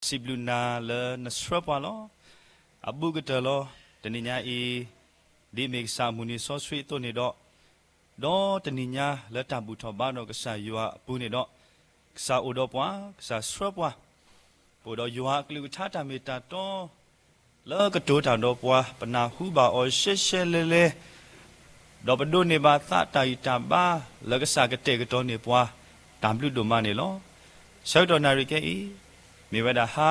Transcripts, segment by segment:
စံးဘျုးနၤလၢနဆှၢပှၤလီၤ. အဘူးကတၢၢ်လီၤ. တနံၤညါအံၤ, ဒ်အမ့ၢ်ကစၢ်အမုၢ်နံၤစီဆှံအသိးန့ၣ်ဒီး, ဒီးတနံၤညါလၢတၢ်ဘူၣ်ထီၣ်ဘါဒီးကစၢ်ယွၤအပူၤန့ၣ်ဒီး, ကစၢ်အိၣ်ဒီးပှၤ, ကစၢ်ဆှၢပှၤ, ပအိၣ်ဒီးယွၤအကလုၢ်ကထါတၢ်မ့ၢ်တၢ်တီ လၢကတိၤတၢ်ဒီးပှၤ ပနၢ်ဟူဘၣ်အီၤရှဲရှဲလဲၤလဲၤ, ဒီးပဒိးန့ၢ်ဘၣ်သးတၢ်ဂံၢ်တၢ်ဘါ လၢကစၢ်ကတဲာ်ကတီၤန့ၢ်ပှၤ, တၢ်ဘျုးဒိၣ်မးန့ၣ်လီၤ. ဆၢကတီၢ်နၣ်ရံၣ်ခဲအံၤ, မ့ၢ်ဝဲဒၣ်ဟါ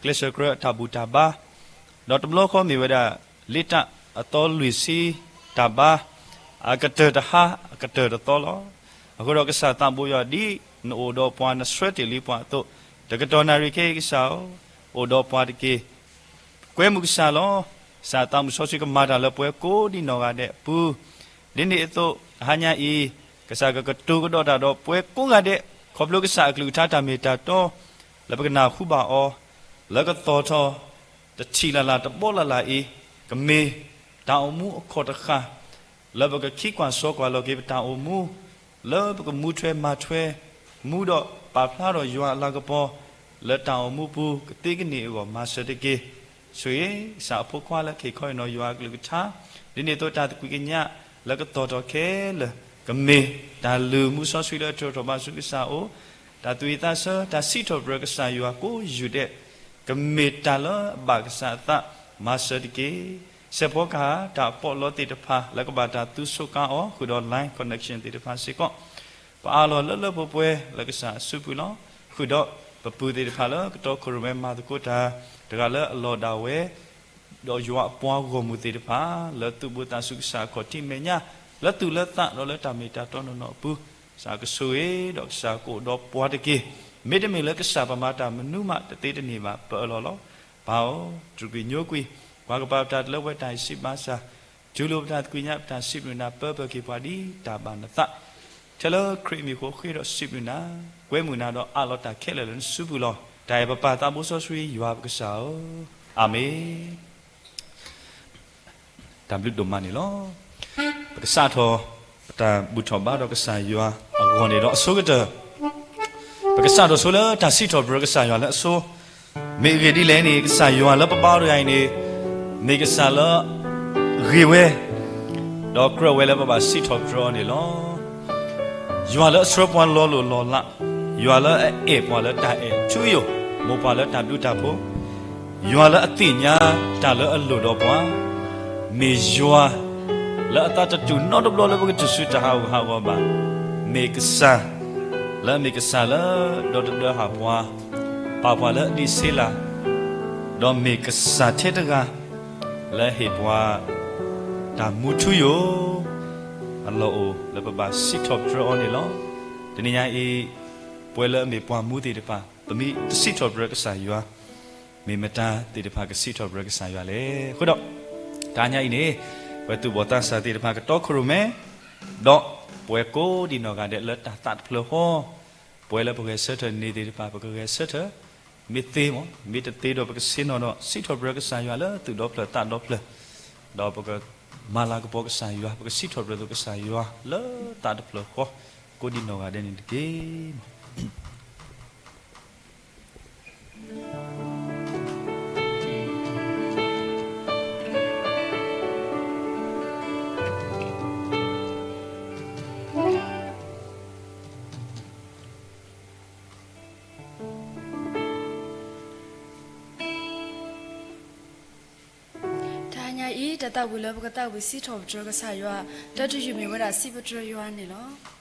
ကျဲးစၢးကြၢးအတၢ်ဘူၣ်တၢ်ဘါ, ဒီးတဘျီဃီမ့ၢ်ဝဲဒၣ် လ့တၢ်အသီလွံၢ်ဆံတၢ်ဘါ, အကတၢၢ်တဟါအကတၢၢ်တသီလီၤ. အဃိဒီးကစၢ်သးဘိယွၤဒ်နအိၣ်ဒီးပှၤနဆှၢတ့ၢ်လံပှၤအသိး, တကတီၢ်နၣ်ရံၣ်ခဲအံၤကစၢ်ဧၢ, အိၣ်ဒီးပှၤတက့ၢ်. ကွဲမုာ်ကစၢ်လီၤ. ကစၢ်သးမုၢ်စီဆှံကမၤတၢ်လၢပှၤကိးဒံနီၢ်ဂၤဒဲးအပူၤ, ဒ်န့ၣ်အသိး တဟါညါအံၤ, ကစၢ်ကကတိၤကဒီးတၢ်ဒီးပှၤကိးဂၤဒဲး, ခီဖျိကစၢ်အကလုၢ်ကထါတၢ်မ့ၢ်တၢ်တီ, လၢပကနၢ်ဟူဘၣ်အီၤ, လၢကသီၣ်ထီၣ်, တထံၣ်လၢ်လၢ်တဘီလၢ်လၢ်အံၤ, ကမ့ၢ်တၢ်အိၣ်မူအခီၣ်တဃၣ် လၢပကခံကွၢ်စီကွၢ်လီၤက့ၤပတၢ်အိၣ်မူ, လၢပကမူထွဲမၤထွဲ, မူဒီးပာ်ဖျါဒီးယွၤအလၤကပီၤ, လၢတၢ်အိၣ်မူပူၤကသ့ကန့ၢ်အဂီၢ်မၤစၢၤတက့ၢ်. ဆိၣ်ဂ့ၤ ကစၢ်အဖိခွါလၢက့ၤခီအံၤနီၢ်ယွၤအကလုၢ်ကထါ, ဒ်န့ၣ်အသိးတၢ်သကွံာ်ကညးလၢကသီၣ်ထီၣ်ခဲလၢာ်, ကမ့ၢ်တၢ်လုၢ်မူစီဆှံလၢအထုးထီၣ်ဘၣ်ဆူကစၢ်အအိၣ်, တၢ်သူၣ်ဝံၣ်သးဆၢ တၢ်စံးထီၣ်ပတြၢၤကစၢ်ယွၤကိးယုၢ်ဒဲး, ကမ့ၢ်တၢ်လၢအဘၣ်ကစၢ်အသးမၤစၢၤတက့ၢ်. စဲးဖီကဟၣ် တၢ်ပီးလီသ့ၣ်တဖၣ် လၢကဘၣ်တၢ်သူဆိးကါအီၤ ဃုာ်ဒီး line connection သ့ၣ်တဖၣ်စ့ၢ်ကီး, ပအးလီၤလၢလၢပှဲၤပှဲၤလၢကစၢ်အစုပူၤလီၤ. ဃုာ်ဒီးပပုၢ်သ့ၣ်တဖၣ်လၢကတီခိၣ်ရိၣ်မဲမၤသကိးတၢ်, တဂၤလၢအလီၢ်ဒၣ်ဝဲ, ဒီးယွၤအပှၤဂီၢ်မုၢ်သ့ၣ်တဖၣ် လၢသူၣ်ဘိသးစူၤကစၢ်အခီၣ်ထံးမဲာ်ညါ, လၢသူၣ်လၢသးဒီးလၢတၢ်မ့ၢ်တၢ်တီနီၢ်နီၢ်အပူၤ, ကစၢ်ကဆိၣ်ဂ့ၤဒီးကစၢ်ကအိၣ်ဒီးပှၤတက့ၢ်. မ့တမ့ၢ်လၢကစၢ်ပမၤတၢ်မနုၤမးတသ့တန့ၢ်ဘၣ် ပအၢၣ်လီၤလီၤ. ပၢ်ဧၢ, တြူာ်ကွံာ်ညိကွံာ်, ကွၢ်ကပာ်ပတၢ်လၢပှဲၤတၢ်အံၤစံးဘၣ်စၢ်, တူၢ်လိာ်ပတၢ်သကွံာ်ညါ ပတၢ်စံးဘျုးနၤ ပၢပၢၢ်က့ၤပှၤဒ်တၢ်ဘၣ်နသး, ထဲလၢခရံာ်အမံၤဃိဃ့ဒီးစံးဘျုးနၤ, ကွဲမုာ်နၤဒီးအးလီၤတၢ်ခဲလၢာ်လၢနစုပူၤလီၤ. တၢ်အဲၣ်ပပၢ်သးဘိစီဆှံယွၤပကစၢ်ဧၢ, အၤမ့ၣ်. တၢ်ဘျုးဒိၣ်မးန့ၣ်လီၤ. ပကစးထီၣ် ပတၢ်ဘူၣ်ထီၣ်ဘါဒီးကစၢ်ယွၤအဂီၢ်န့ၣ်ဒီးအဆိကတၢၢ်, ပကစးထီၣ်ဆိလၢတၢ်စံးထီၣ်ပတြၢၤကစၢ်ယွၤလၢအဆိ, မ့ၢ်အဂ့ၢ်ဒ်လဲၣ်န့ၣ် ကစၢ်ယွၤလၢပဘါအီၤတဂၤအံၤန့ၣ်, မ့ၢ်ကစၢ်လၢ ဂ့ၤဝဲ, ဒီးကြၢးဝဲလၢပဘၣ်စံးထီၣ်ပတြၢၤအီၤန့ၣ်လီၤ. ယွၤလၢအဆှၢပှၤလီၤလိၢ်လီၤလး, ယွၤလၢအအဲၣ်ပှၤလၢတၢ်အဲၣ်ထူယိာ်, မိၢ်ပှၢ်လၢတၢ်ဘျုးတၢ်ဖှိၣ်, ယွၤလၢအသ့ၣ်ညါတၢ်လၢအလိၣ်ဒီးပှၤ, မ့ၢ်ယွၤလၢအသးတတူၢ်နီတဘျီလၢပကတုၤဆူတၢ်ဟးဂူာ်ဟးဂီၤဘၣ်, မ့ၢ်ကစၢ်လၢအမ့ၢ်ကစၢ်လၢဒီတဒၢဟးပှၤ, ပာ်ပှၤလၢအဒံးဆ့လၢ်, ဒီးမ့ၢ်ကစၢ်ထဲတဂၤ လၢအဟ့ၣ်ပှၤ တၢ်မူထူယိာ် အလီၢ်အိၣ်လၢပဘၣ်စံးထီၣ်ပတြၢၤအီၤန့ၣ်လီၤ. တနံၤညါအံၤ, ပဝဲလၢအမ့ၢ်ပှၤမူသ့ၣ်တဖၣ် ပမ့ၢ်တစံးထီၣ်ပတြၢၤကစၢ်ယွၤ, မ့ၢ်မတၤသ့ၣ်တဖၣ်ကစံးထီၣ်ပတြၢၤကစၢ်ယွၤလဲၣ်. အဃိဒီး, တဟါညါအံၤန့ၣ်, ပှၤသူၣ်ဘီၣ်သးစၢ်သ့ၣ်တဖၣ်ကတီခိၣ်ရိၣ်မဲ, ဒီးပဝဲကိးဒံးနီၢ်ဂၤဒဲးလၢတၢ်သးတဖျၢၣ်ဃီ, ပဝဲလၢပဂဲၤဆၢထၢၣ်န့ၢ်သ့ၣ်တဖၣ် ပကဂဲၤဆၢထၢၣ်, မ့ၢ်သ့မ့ၢ်တသ့ဒီးပကဆ့ၣ်နီၤဒီး စံးထီၣ်ပတြၢၤကစၢ်ယွၤလၢသူၣ်ဒီဖျၢၣ်သးဒီဖျၢၣ်, ဒီးပကမၤလၤကပီၤကစၢ်ယွၤ, ပကစံးထီၣ်ပတြၢၤသိးကစၢ်ယွၤလၢသးတဖျၢၣ်ဃီ, ကိးဒံးနီၢ်ဂၤဒဲးန့ၣ်တက့ၢ်. တဟါညါအံၤ တၢ်သးဝံၣ်လၢပကသးဝံၣ်စံးထီၣ်ပတြၢၤကစၢ်ယွၤ, တၢတယုၢ်မ့ၢ်ဝဲဒၣ်စံးပတြၢၤယွၤန့ၣ်လီၤ.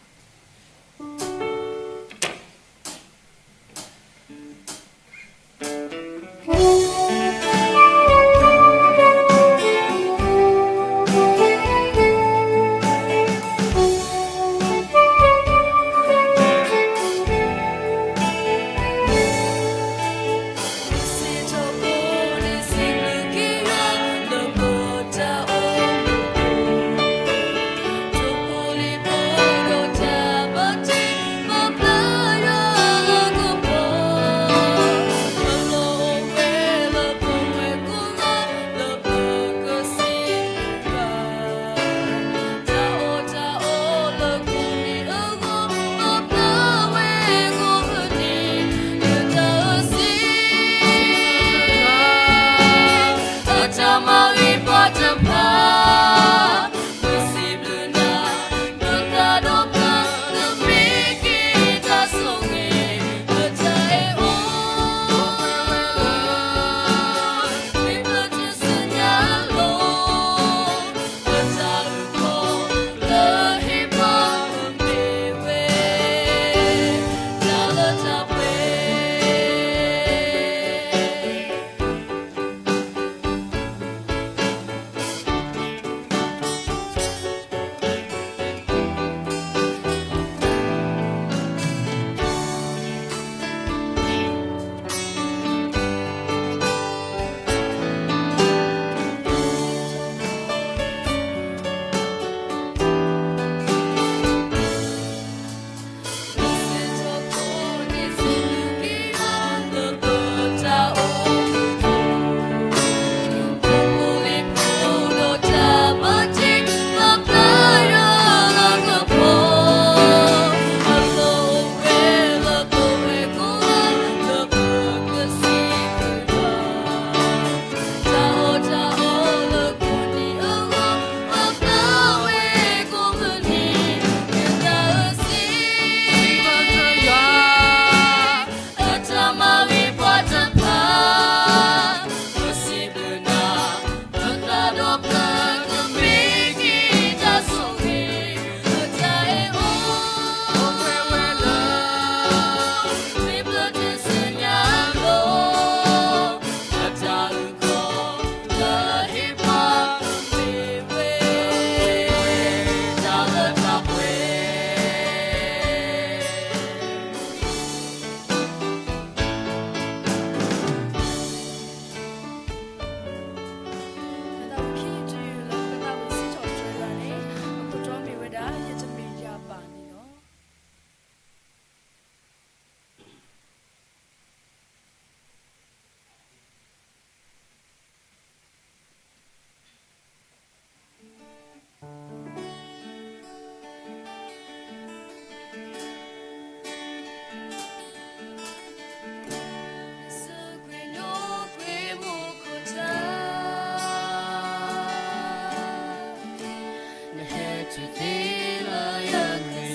သ့လၢယကစၢ်,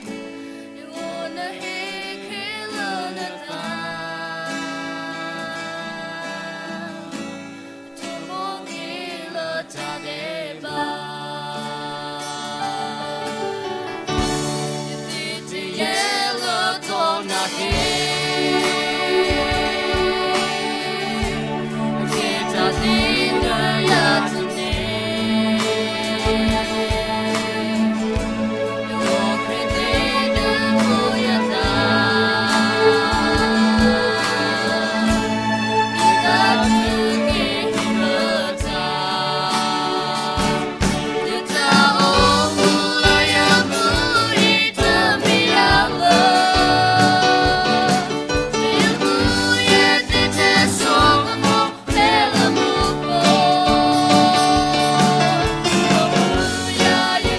ယဂီၢ်နဟ့ၣ်ခဲလၢာ်နသး, တမီက့ၤလၢတၢ်ဒဲးဘး, ယသ့တယဲလၢတီနၤက့ၤ, ကဲတၢ်သ့လၢယၤတန့ၢ်, ယဂီၢ်ခရံာ်သ့ဒုးမူယသး, ယသးဒုးက့ၤဟံးလၢတၢ် ယသ့တယဲလၢတီနၤက့ၤ, ကဲတၢ်သ့လၢယၤတန့ၢ်, ယဂီၢ်ခ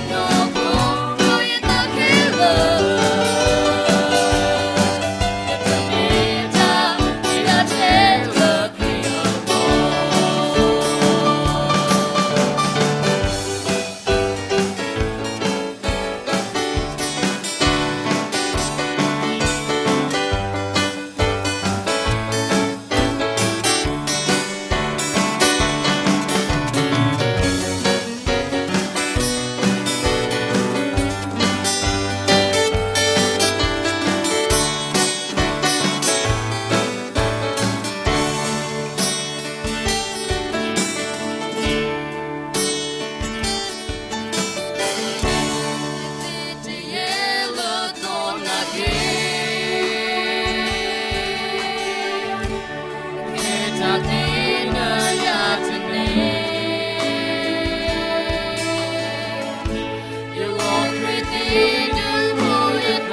ရံာ်သ့ဒုးမူယသး,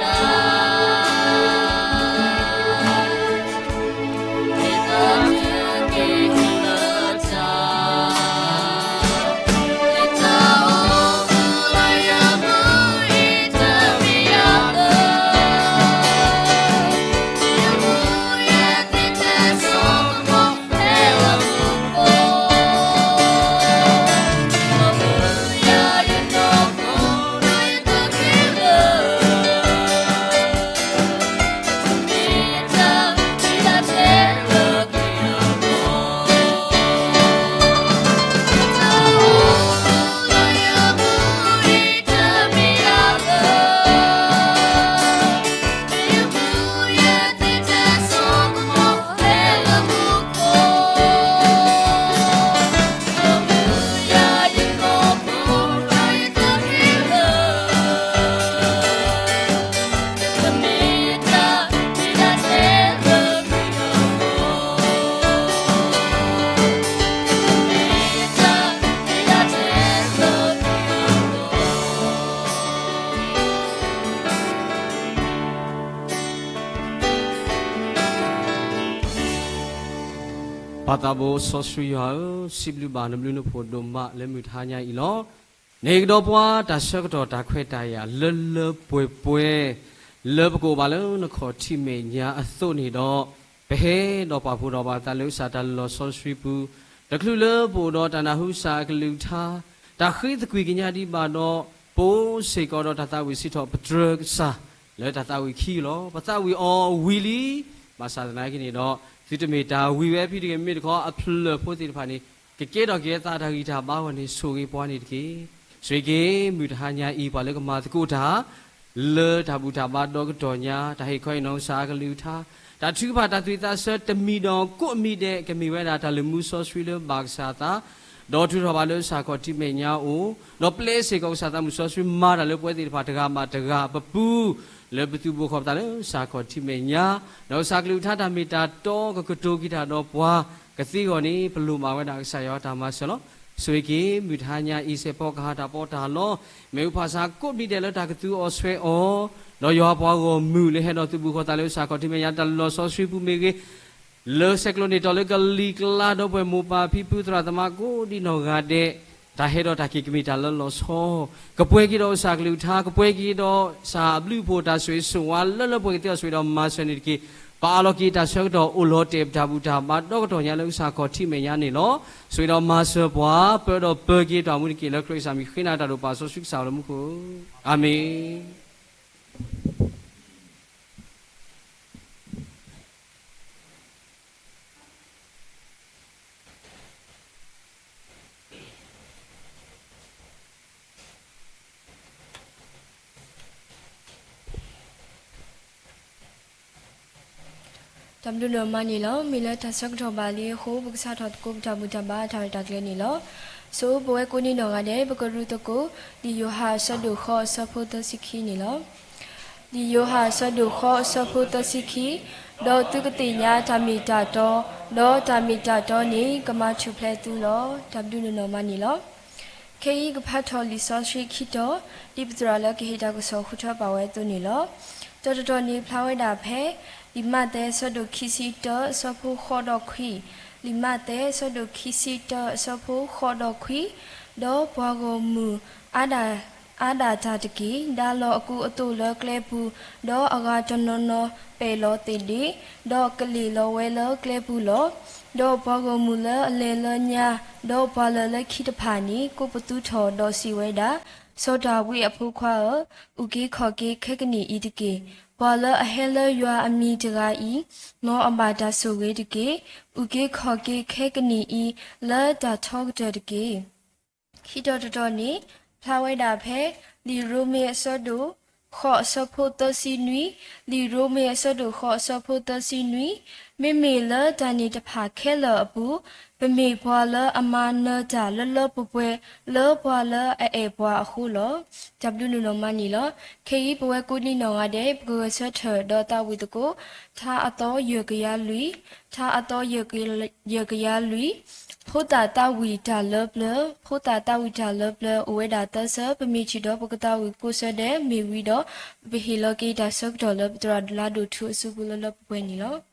ယသးဒုးက့ၤဟံးလၢတၢ် ပၢ်သးဘိစီဆှံယွၤဧၢ, စံးဘျုးဘၣ်နဘျုးနဖှိၣ်ဒိၣ်မးလၢမုၢ်တဟါညါအံၤလီၤ. နဟ့ၣ်ကဒီးပှၤတၢ်ဆၢကတီၢ်တၢ်ခွဲးတၢ်ယာ်လၢလၢပှဲၤပှဲၤ, လၢပကအိၣ်ဘၣ်လၢနခီၣ်ထံးမဲာ်ညါအသိးန့ၣ်ဒီး, ပဟဲဒီးပာ်ဖှိၣ်ထီၣ်ဘၣ်သးလၢကစၢ်တၢ်လီၤဆီဆှံပူၤ, တချုးလၢပအိၣ်ဒီးတၢ်နၢ်ဟူကစၢ်အကလုၢ်ကထါ, တၢ်ဃ့သကွံၢ်ကညးဒံးဘၣ်ဒီး, ပအိၣ်စ့ၢ်ကီးဒီးတၢ်သးဝံၣ်စံးထီၣ်ပတြၢၤကစၢ် လၢတၢ်သးဝံၣ်ခံလီၤ. ပသးဝံၣ်အီၤဝံၤလံ, ဘၣ်ဆၣ်သနာ်က့န့ၣ်ဒီး, သုတမ့ၢ်တၢ်ဝံၣ်ဝဲဖဲတဂ့ၤ, မ့မ့ၢ်တခီအဖျၢၣ်ဖိသ့ၣ်တဖၣ်န့ၣ်, ကကဲထီၣ်က့ၤအသးတၢ်ဂံၢ်တၢ်ဘါအဂီၢ်န့ၣ် ဆိၣ်ဂ့ၤပှၤန့ၣ်တက့ၢ်. ဆိၣ်ဂ့ၤက့ၤမုၢ်တဟါညါအံၤ ပှၤလၢကမၤသကိးတၢ် လၢတၢ်ဘူၣ်တၢ်ဘါဒီကတီၢ်ညါ, တၢ်ဟ့ၣ်ခီဟ့ၣ်နီၤကစၢ်အကလုၢ်ကထါ, တၢ်ထုကဖၣ်တၢ်သွံၣ်သးဆၢတမံၤဒီးကိးမံၤဒဲး ကမ့ၢ်ဝဲဒၣ်တၢ်လုၢ်မူစီဆှံလၢဘၣ်ကစၢ်အသး, ဒီးထုးထီၣ်ဘၣ်လၢကစၢ်ခီၣ်ထံးမဲာ်ညါအအိၣ်, ဒီးပျဲစ့ၢ်ကီးကစၢ်သးမုၣ်စီဆှံမၤတၢ်လၢပဝဲသ့ၣ်တဖၣ်တဂၤဘၣ်တဂၤပပူၤ, လၢပသုးဘူးဃီၤပသးလၢကစၢ်ခီၣ်ထံးမဲာ်ညါ, ဒီးကစၢ်ကလုၢ်ကထါတၢ်မ့ၢ်တၢ်တီကကတိၤက့ၤတၢ်ဒီးပှၤကသ့အဂီၢ်န့ၣ် ပလိၣ်ဘၣ်ဝဲဒၣ်ကစၢ်ယွၤတၢ်မၤစၢၤလီၤ. ဆိၣ်ဂ့ၤက့ၤမုၢ်တဟါညါအံၤ စဲးဖီကဟၣ်တၢ်ပီးတၢ်လီ, မ့ၣ်အူဖးဆါကိးမံၤဒဲးလၢတၢ်ကသူအီၤဆွဲအီၤ, ဒီးယွၤပှၤဂီၢ်မုၢ်လၢဟဲဒီးသုးဘူးဃီၤသးလၢကစၢ်ခီၣ်ထံးမဲာ်ညါတၢ်လီၤဆီဆှံပူၤမ့ၢ်ဂ့ၤ, လၢဆဲးကျိးန့ၢ်တီၤလၢကလံၤကျါဒီပုၢ်ဝဲၢ်မိၢ်ပၢ်ဖံဖုသရၣ်သမါကိးဒံးနီၢ်ဂၤဒဲး, တၢ်ဟဲဒီးတၢ်က့ၤကမ့ၢ်တၢ်လၢလီၤဆီ, ကပှဲၤက့ၤဒီးကစၢ်ကလုၢ်ကထါ, ကပှဲၤက့ၤဒီးကစၢ်အဘျုးအဖှိၣ်တၢ်ဆိၣ်ဂ့ၤဆိၣ်ဝါလၢလၢပှဲၤကသ့အီၤဆိၣ်ဂ့ၤဒီးမၤစၢၤန့ၣ်တက့ၢ်. ပအးလီၤက့ၤတၢ်ဆၢကတီၢ်အိၣ်လီၤတဲာ်ပတၢ်ဘူၣ်တၢ်ဘါဒီကတီၢ်ညါလၢကစၢ်ခီၣ်ထံးမဲာ်ညါန့ၣ်လီၤ. ဆိၣ်ဂ့ၤဒီးမၤစၢၤပှၤ ပၢဒီးပၢက့ၤတၢ်မူတက့ၢ်လၢခရံာ်ကစၢ်မံၤ ဃ့နၤတၢ်ဒိၣ်ပာ်စီဆှံကစၢ်လၢမူခိၣ်, အၤမ့ၣ်. တၢ်ဘျုးဒိၣ်မးန့ၣ်လီၤ. မ့ၢ်လၢတၢ်ဆၢကတီၢ်ဘၣ်လံအဃိ ပကစးထီၣ်သကိးပတၢ်ဘူၣ်တၢ်ဘါအတၢ်ရဲၣ်တၢ်ကျဲၤန့ၣ်လီၤ. ဆိပဝဲကိးနံၣ်နီၢ်ဂၤဒဲး ပကရူၢ်သကိး လံာ်ယိၤဟၣ်အဆၢဒိၣ်ဃိးအဆၢဖိသၢဆံခံန့ၣ်လီၤ. လံာ်ယိၤဟၣ်အဆၢဒိၣ်ဃိးအဆၢဖိသၢဆံခံ, ဒီးသုကသ့ၣ်ညါတၢ်မ့ၢ်တၢ်တီ, ဒီးတၢ်မ့ၢ်တၢ်တီန့ၣ် ကမၤထူၣ်ဖျဲးသုလီၤ. တၢ်ဘျုးဒိၣ်မးန့ၣ်လီၤ. ခဲအံၤကဖးထီၣ်လံာ်စီဆှံခံတီၤ, ဒ်ပသရၣ်လၢကဟ့ၣ်တၢ်ကစီၣ်ဃုထၢပာ်ဝဲအသိးန့ၣ်လီၤ. တၢ်တတီၤန့ၣ်ဖျါဝဲဒၣ်ဖဲ လံာ်မးသဲအဆၢဒိၣ်ခံဆံတၢအဆၢဖိဃိးဒီးခွံ, လံာ်မးသဲအဆၢဒိၣ်ခံဆံတၢအဆၢဖိဃိးဒီးခွံ, ဒီးပှၤဂီၢ်မုၢ် အါဒၣ်တၢ်တက့ၢ်. ဒါလီၤအကူအသိးလၢကျဲပူၤ, ဒီးအဂၤတနီၤနီၤပဲာ်လီၤသ့ၣ်ဒ့ၣ်, ဒီးကလ့ၢ်လီၤဝဲလၢကျဲပူၤလီၤ. ဒီးပှၤဂီၢ်မုၢ်လၢအလဲၤလၢညါ, ဒီးပှၤလၢာ်လၢခံတဖၣ်န့ၣ် ကိးပသူထီၣ်ဒီးစံးဝဲဒၣ်, စီၤဒၤဝံးအဖိခွါဧၢ, အုၣ်က့ၤခီၣ်က့ၤခဲကနံၣ်အံၤတက့ၢ်. ပှၤလၢအဟဲလၢယွၤအမံၤတဂၤအံၤ, မ်အဘၣ်တၢ်ဆိၣ်ဂ့ၤတက့ၢ်. အုၣ်က့ၤခီၣ်က့ၤခဲကနံၣ်အံၤ လၢတၢ်ထီကတၢၢ်တက့ၢ်. ခံတီၤတတီၤန့ၣ် ဖျါဝဲဒၣ်ဖဲ လံာ်ရိမ့ၤအဆၢဒိၣ်ဃိးအဆၢဖိသၢဆံနွံ, လံာ်ရိမ့ၤအဆၢဒိၣ်ဃိးအဆၢဖိသၢဆံနွံ, မ့မ့ၢ်လၢတၢ်န့ၣ်တဖၣ်ခဲလၢာ်အပူၤ, ပမ့ၢ်ပှၤလၢအမၤနၢၤတၢ်လၢလၢပှဲၤပှဲၤ လၢပှၤလၢအအဲၣ်ပှၤအဃိလီၤ. တၢ်ဘျုးဒိၣ်မးန့ၣ်လီၤ. ခဲအံၤပဝဲကိးနံၣ်နီၢ်ဂၤဒဲး ပကဂဲၤဆၢထၢၣ်ဒီးသးဝံၣ်သကိး ထါအသီယဲၢ်ကယၤလွံၢ်, ထါအသီယဲၢ်ကယၤလွံၢ်, ဖိသၣ်သးဝံၣ်တၢ်လၢပျၢၤ, ဖိသၣ်သးဝံၣ်တၢ်လၢပျၢၤ အိၣ်ဝဲဒၣ်သၢဆၢ, ပမ့ၢ်ထံၣ်ဒီးပကသးဝံၣ်ကိးဆၢဒဲးမ့ၢ်ဝံၤဒီး ပဟ့ၣ်လီၤက့ၤတၢ်ဆၢကတီၢ်လၢပသရၣ်ဒိၣ်လါဒိၣ်ထူအစုပူၤလၢလၢပှဲၤပှဲၤန့ၣ်လီၤ.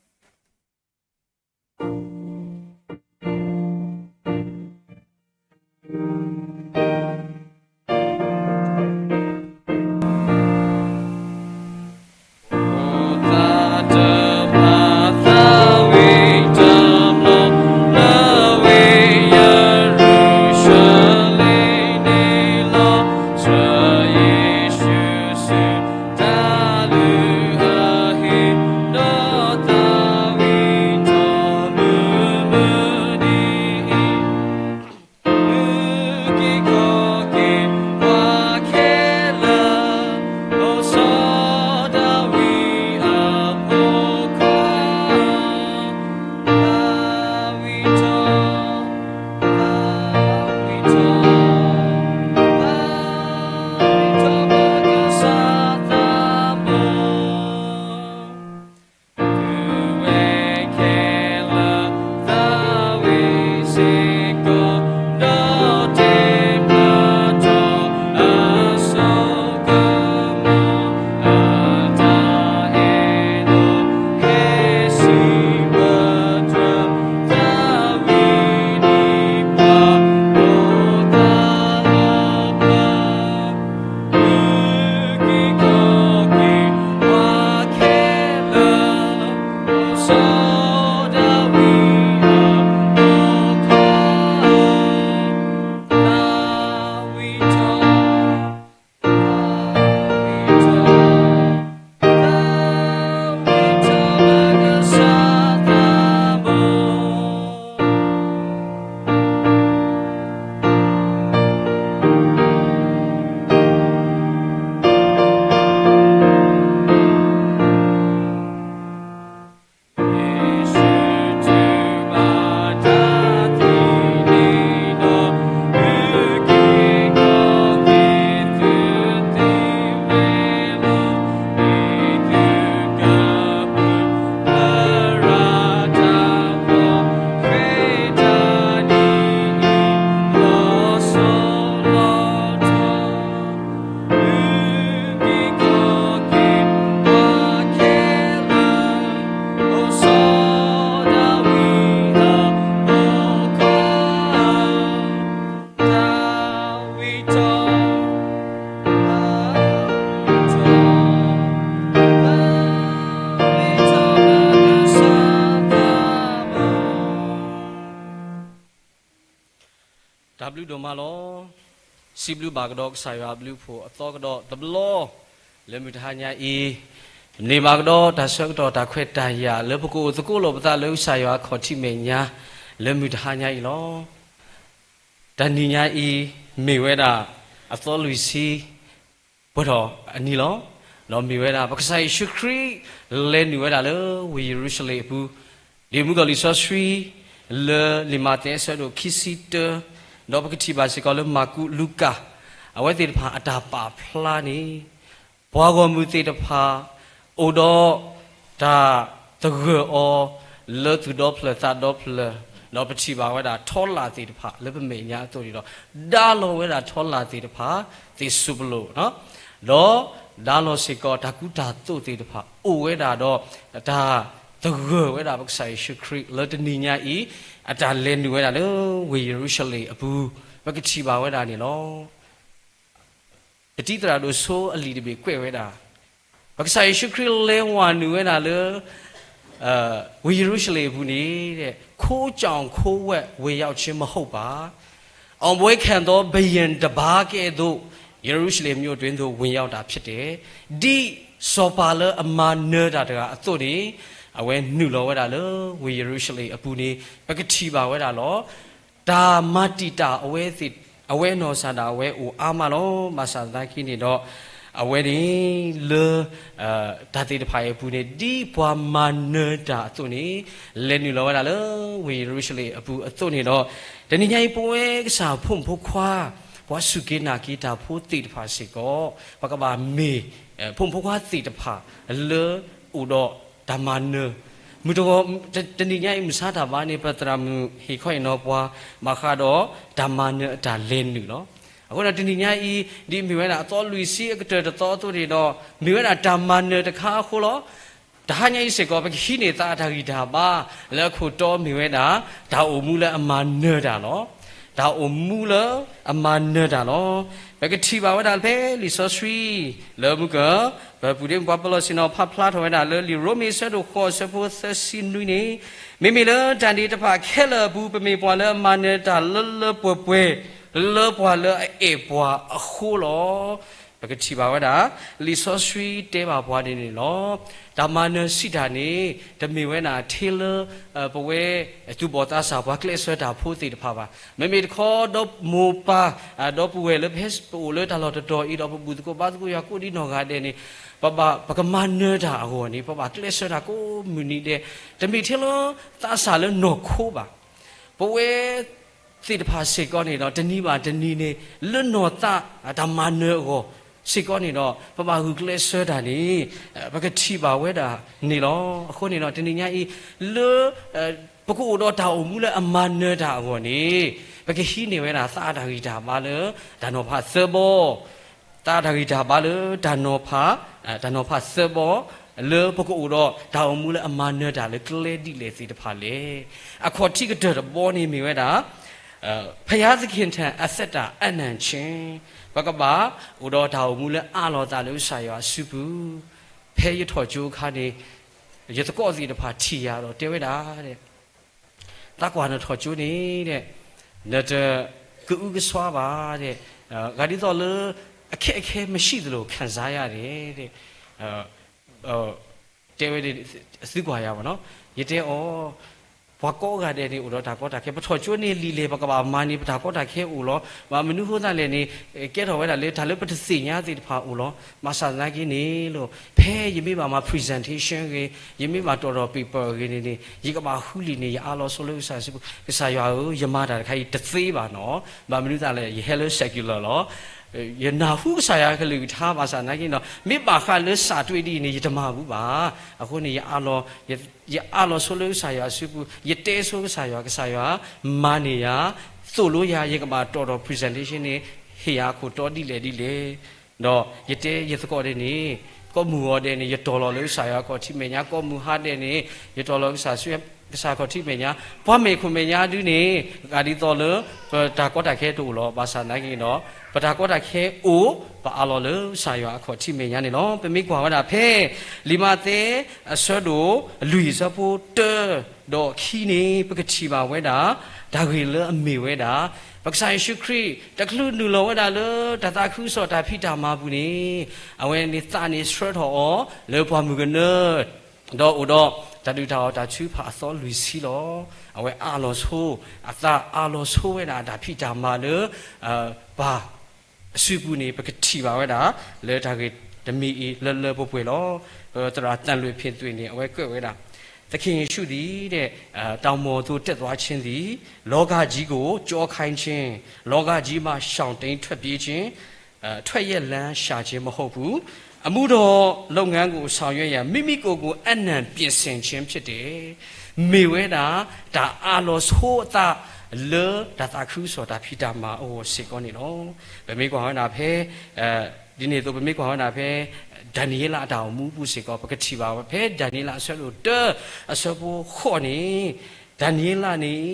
တၢ်ဘျုးဒိၣ်မးလီၤ. စံးဘျုးဘၣ်ကဒီးကစၢ်ယွၤအဘျုးအဖှိၣ်အသီကဒီးတဘျီ လၢမုၢ်တဟါညါအံၤ, န့ၢ်ဘၣ်ကဒီးတၢ်ဆၢကတီၢ်တၢ်ခွဲးတၢ်ယာ်လၢပကအိၣ်သကိးလိာ်ပသးလၢကစၢ်ယွၤအခီၣ်ထံးမဲာ်ညါ လၢမုၢ်တဟါညါအံၤလီၤ. တနံၤညါအံၤ မ့ၢ်ဝဲဒၣ် အသီလွံၢ်ဆံ ပှဲၤထီၣ်အနံၤလီၤ. ဒီးမ့ၢ်ဝဲဒၣ် ပကစၢ်ယ့ၣ်ၡူးခရံာ် လဲၤနုာ်ဝဲဒၣ်လၢဝ့ၢ်ယရူၤၡလ့ၣ်အပူၤ, ဒ်မုၢ်ကီၢ်လံာ်စီဆှံ လၢလံာ်မးသဲအဆၢဒိၣ်ခံဆံတၢ, ဒီးပကထံၣ်ဘၣ်စ့ၢ်ကီးလၢမၢ်ကူးလူၤကၣ် အဝဲသ့ၣ်တဖၣ်အတၢ်ပာ်ဖျါန့ၣ် ပှၤဂီၢ်မုၢ်သ့ၣ်တဖၣ် အိၣ်ဒီးတၢ်သဂၢၢ်အီၤ လၢသူၣ်ဒီဖျၢၣ်သးဒီဖျၢၣ်, ဒီးပထံၣ်ဘၣ်ဝဲဒၣ်ထီလာ်သ့ၣ်တဖၣ်လၢပမဲာ်ညါအသိးန့ၣ်ဒီး, ဒါလီၤဝဲဒၣ်ထီလာ်သ့ၣ်တဖၣ် သ့ၣ်စူးပလိာ်, ဒီးဒါလီၤစ့ၢ်ကီးတၢ်ကူတၢ်သိးသ့ၣ်တဖၣ် အိၣ်ဝဲဒၣ်ဒီး တၢ်သဂၢၢ်ဝဲဒၣ်ပကစၢ်ယ့ၣ်ၡူးခရံာ်လၢတနံၤညါအံၤ အတၢ်လဲၤနုာ်ဝဲဒၣ်လၢဝ့ၢ်ယရူၤၡလ့ၣ်အပူၤ ပကထံၣ်ဘၣ်ဝဲဒၣ်န့ၣ်လီၤ. ပတံၤသရၣ်ဒိၣ်စိအလံာ်တဘ့ၣ်ကွဲးဝဲဒၣ်, ပကစၢ်ယ့ၣ်ၡူးခရံာ်လဲၤဝၤနုာ်ဝဲဒၣ်လၢ ဝ့ၢ်ယရူၤၡလ့ၣ်အပူၤန့ၣ်, ခိုးကြောင် ခိုးဝှက် ဝင်ရောက်ခြင်းမဟုတ်ပါ, အောင်ပွဲခံသောဘုရင်တစ်ပါးကဲ့သို့ ယေရုရှလင်မြို့တွင်သို့ ဝင်ရောက်တာဖြစ်တယ်. ဒ်စီၤပၤလၢအမၤနၢၤတၢ်တဂၤအသိးန့ၣ်, အဝဲနုာ်လီၤဝဲဒၣ်လၢဝ့ၢ်ယရူၤၡလ့ၣ်အပူၤန့ၣ် ပကထံၣ်ဘၣ်ဝဲဒၣ်လီၤ. တၢ်မၤတံာ်တာ်အဝဲသ့ၣ်, အဝဲအနီၢ်ကစၢ်ဒၣ်ဝဲအိၣ်အါမးလီၤ. ဘၣ်ဆၣ်သနာ်က့န့ၣ်ဒီး အဝဲန့ၣ်လၢ တၢ်သ့ၣ်တဖၣ်အံၤအပူၤန့ၣ် ဒ်ပှၤမၤနၢၤတၢ်အသိးန့ၣ် လဲၤနုာ်လီၤဝဲဒၣ်လၢဝ့ၢ်ယရူၤၡလ့ၣ်အပူၤအသိးန့ၣ်ဒီး, တနံၤညါအံၤ ပဝဲကစၢ်ဖိမုၣ်ဖိခွါ, ပှၤစူၢ်က့ၤနာ်က့ၤတၢ်ဖိသ့ၣ်တဖၣ်စ့ၢ်ကီး, ပကဘၣ်မ့ၢ် ဖိမုၣ်ဖိခွါသ့ၣ်တဖၣ်လၢအိၣ်ဒီးတၢ်မၤနၢၤ, မုၢ်တဂီၤ, တနံၤညါအံၤ မုၢ်ဆါတၢ်ဘါန့ၣ် ပသရၣ်မုၣ်ဟ့ၣ်ခီဟ့ၣ်နီၤပှၤ ဘၣ်ဃးဒီးတၢ်မၤနၢၤအတၢ်လဲၤနုာ်လီၤ. အဃိဒီးတနံၤညါအံၤ ဒ်မ့ၢ်ဝဲဒၣ်အသီလွံၢ်ဆံအကတၢၢ်တသီအသိးန့ၣ်ဒီး မ့ၢ်ဝဲဒၣ်တၢ်မၤနၢၤတခါအဃိလီၤ. တဟါညါအံၤစ့ၢ်ကီး ပကဟံးန့ၢ်သးအတၢ်ဂံၢ်တၢ်ဘါ လၢအခိၣ်တီမ့ၢ်ဝဲဒၣ် တၢ်အိၣ်မူလၢအမၤနၢၤတၢ်လီၤ. တၢ်အိၣ်မူလၢအမၤနၢၤတၢ်လီၤ. ပကထံၣ်ဘၣ်ဝဲဒၣ်ဖဲလံာ်စီဆှံ လၢမုၢ်ကၢၢ် ပပုၢ်ဒ့မုၣ်ပှၤပလီၢ်ဆ့ၣ်နီၤဖးဖျါထီၣ်ဝဲဒၣ်လၢလံာ်ရိမ့ၤအဆၢဒိၣ်ဃိးအဆၢဖိသၢဆံနွံန့ၣ်, မ့မ့ၢ်လၢတၢ်န့ၣ်တဖၣ်ခဲလၢာ်အပူၤ ပမ့ၢ်ပှၤလၢအမၤနၢၤတၢ်လၢလၢပှဲၤပှဲၤ လၢပှၤလၢအအဲၣ်ပှၤအဃိလီၤ. ပကထံၣ်ဘၣ်ဝဲဒၣ် လံာ်စီဆှံတဲဘၣ်ပှၤဒ်န့ၣ်လီၤ. တၢ်မၤနၢၤစံးတၢ်န့ၣ် တမ့ၢ်ဝဲဒၣ်ထဲလၢ ပဝဲသူၣ်ဘီၣ်သးစၢ်ပှၤကျဲးစၢးတၢ်ဖိသ့ၣ်တဖၣ်ဘၣ်. မ့မ့ၢ်တခီဒီးမိၢ်ပၢ် ဒီပုၢ်ဝဲၢ်လၢပဟဲပအိၣ်လၢတၢ်လီၢ်တတီၤအံၤဒီး ပဘူၣ်သကိးဘါသကိးယွၤကိးဒံနီၢ်ဂၤဒဲးန့ၣ်, ပကမၤနၢၤတၢ်အဂီၢ်န့ၣ် ပဘၣ်ကျဲးစၢးတၢ်ကိးမုၢ်နံၤဒဲး, တမ့ၢ်ထဲလၢသးစၢ်လၢနီၢ်ခိဘၣ်. ပဝဲ သ့ၣ်တဖၣ်စ့ၢ်ကီးန့ၣ်ဒီး တနံၤဘၣ်တနံၤန့ၣ် လၢနီၢ်သးတၢ်မၤနၢၤအဂီၢ်စ့ၢ်ကီးန့ၣ်ဒီး ပဘၣ်ဂုာ်ကျဲးစၢးတၢ်န့ၣ် ပကထံၣ်ဘၣ်ဝဲဒၣ်န့ၣ်လီၤ. အဃိန့ၣ်ဒီး တနံၤညါအံၤ လၢ ပကအိၣ်ဒီးတၢ်အိၣ်မူလၢအမၤနၢၤတၢ်အဂီၢ်န့ၣ် ပကဟံးန့ၢ်ဝဲဒၣ်သးအတၢ်ဂံၢ်တၢ်ဘါလၢတၢ်နီၤဖးသၢဘီ သးအတၢ်ဂံၢ်တၢ်ဘါလၢတၢ်နီၤဖး, တၢ်နီၤဖးသၢဘီ လၢပကအိၣ်ဒီးတၢ်အိၣ်မူလၢအမၤနၢၤတၢ်လၢကျဲဒ်လဲၣ်သ့ၣ်တဖၣ်လဲၣ်. အခီၣ်ထံးကတၢၢ်တဘီန့ၣ်မ့ၢ်ဝဲဒၣ် ဘုရားသခင်ထံအသက်တာအနံၣ်ချင်း ပကဘၣ်အိၣ်ဒီးတၢ်အိၣ်မူလၢအးလီၤသးလၢကစၢ်ယွၤအစုပူၤ, ဖဲယထီၣ်ကၠိအခါန့ၣ် ယသကိးသ့ၣ်တဖၣ်ထံၣ်ယၤဒီးတဲဝဲဒၣ် သးကွၢ်နထီၣ်ကၠိန့ၣ် နတကအုကစွါဘၣ်, ဂၤဒ်သိးလၢ အခက်အခဲမရှိသလို ခံစားရတယ် တဲဝဲ သုကွၢ်ယၤဘၣ်နီၤ, ယတဲအီၤ ပှၤကိးဂၤဒဲးန့ၣ် အိၣ်ဒီးတၢ်ကီတၢ်ခဲ, ပထီၣ်ကၠိန့ၣ်လံာ်လဲၢ် ပကဘၣ်မၤန့ၣ် ပတၢ်ကီတၢ်ခဲအိၣ်လီၤ. ဘၣ်မနုၤဃိသတးလဲၣ်န့ၣ် ကဲထီၣ်ဝဲဒၣ်လၢတၢ်လၢပတသ့ၣ်ညါသ့ၣ်တဖၣ်အိၣ်လီၤ. ဘၣ်ဆၣ်သနာ်က့န့ၣ်လီၤ ဖဲယမ့ၢ်ဘၣ်မၤ presentation ဂ့ၤ, ယမ့ၢ်ဘၣ်တီၣ်ထီၣ် paper ဂ့ၤန့ၣ်န့ၣ် ယကဘၣ်ဃုလံာ်န့ၣ် ယအးလီၤဆိလၢကစၢ်စုပူၤ, ကစၢ်ယွၤဧၢ, ယမၤတၢ်တခါအံၤတသ့ဘၣ်နီၤ. ဘၣ်မနုၤသတးလဲၣ် ယဟဲလၢ secular လီၤ. ယနၢ်ဟူကစၢ်ယွၤကလုၢ်ကထါ ဘၣ်ဆၣ်သနာ်က့ဒီး မ့ၢ်ဘၣ်ဃးလၢစးတွ့ဒ်အံၤန့ၣ် ယတမၤဘူးဘၣ်. အဃိန့ၣ် ယအးလီၤဆိလၢကစၢ်ယွၤအစုပူၤ, ယတဲဆိကစၢ်ယွၤ, ကစၢ်ယွၤ မၤန့ၢ်ယၤ, သိၣ်လိယၤ, ယကဘၣ်တီၣ်ထီၣ် presentation န့ၣ် ဟ့ၣ်ယၤအခိၣ်တီဒ်လဲၣ်ဒ်လဲၣ် ဒီးယတဲယသကိးဒဲးန့ၣ် ကိးမုၢ်ဂီၤဒဲးန့ၣ် ယတီၢ်လီၤလၢကစၢ်ယွၤအခီၣ်ထံးမဲာ်ညါ, ကိးမုၢ်ဟါဒဲးန့ၣ် ယတီၢ်လီၤကစၢ်ခီၣ်ထံးမဲာ်ညါ, ပှၤမဲာ်ခိၣ်မဲာ်ညါဒုန့ၣ် ဂၤဒ်သိးလၢ ပတၢ်ကီတၢ်ခဲတအိၣ်လီၤ. ဘၣ်ဆၣ်သနာ်က့ဒီး ပတၢ်ကီတၢ်ခဲအိၣ်, ပအးလီၤလၢကစၢ်ယွၤအခီၣ်ထံးမဲာ်ညါန့ၣ်လီၤ. ပမ့ၢ်ကွၢ်ဝဲဒၣ်ဖဲ လံာ်မးသဲ အဆၢဒိၣ်လွံၢ် အဆၢဖိတၢ ဒီးခံန့ၣ် ပကထံၣ်ဘၣ်ဝဲဒၣ် တၢ်ဂ့ၢ်လၢအမ့ၢ်ဝဲဒၣ် ပကစၢ်ယ့ၣ်ၡူးခရံာ် တချုးနုာ်လီၤဝဲဒၣ်လၢတၢ်သးခုကစီၣ်တၢ်ဖံးတၢ်မၤပူၤန့ၣ်, အဝဲန့ၣ်သးန့ၣ်ဆှၢထီၣ်အီၤလၢပှၢ်မုၢ်ကနၢ, ဒီးအိၣ်ဒီးတၢ်ဒုၣ်တၢ်အီၣ်တၢ်ထုကဖၣ်အသီလွံၢ်ဆံလီၤ. အဝဲအးလီၤဆိ, အသးအးလီၤဆိဝဲဒၣ်တၢ်ဖံးတၢ်မၤလၢ ပၢ် အစုပူၤန့ၣ် ပကထံၣ်ဘၣ်ဝဲဒၣ် လၢတၢ်ဂ့ၢ်တမံၤအံၤလၢလၢပှဲၤပှဲၤလီၤ. ပသရၣ်သၣ်လွံၢ်ဖ့ၣ်သွံၣ်န့ၣ် အဝဲကွဲးဝဲဒၣ်, သခင်ယေရှုသည်တဲ့, တောင်ပေါ်သို့တက်သွားခြင်းသည် လောကကြီးကိုကျော်ခိုင်းခြင်း, လောကကြီးမှရှောင်တိမ်းထွက်ပြေးခြင်း, ထွက်ရက်လမ်းရှာခြင်းမဟုတ်ဘူး။ အမှုတော်လုပ်ငန်းကိုဆောင်ရွက်ရန် မိမိကိုယ်ကိုအနံၣ်ပြင်ဆင်ခြင်းဖြစ်တယ်. မ့ၢ်ဝဲဒၣ် တၢ်အးလီၤဆိအသး လၢတၢ်သးခုကစီၣ်တၢ်ဖံးတၢ်မၤအဂီၢ်စ့ၢ်ကီးန့ၣ်လီၤ. ပမ့ၢ်ကွၢ်ဝဲဒၣ်ဖဲ ဒ်န့ၣ်အသိး ပမ့ၢ်ကွၢ်ဝဲဒၣ်ဖဲ ဒၤနံးယ့လးအတၢ်အိၣ်မူအပူၤစ့ၢ်ကီး ပကထံၣ်ဘၣ်ဝဲ ဖဲဒၤနံးယ့လးအဆၢဒိၣ်တၢ အဆၢဖိဃိးန့ၣ်, ဒၤနံးယ့လးန့ၣ်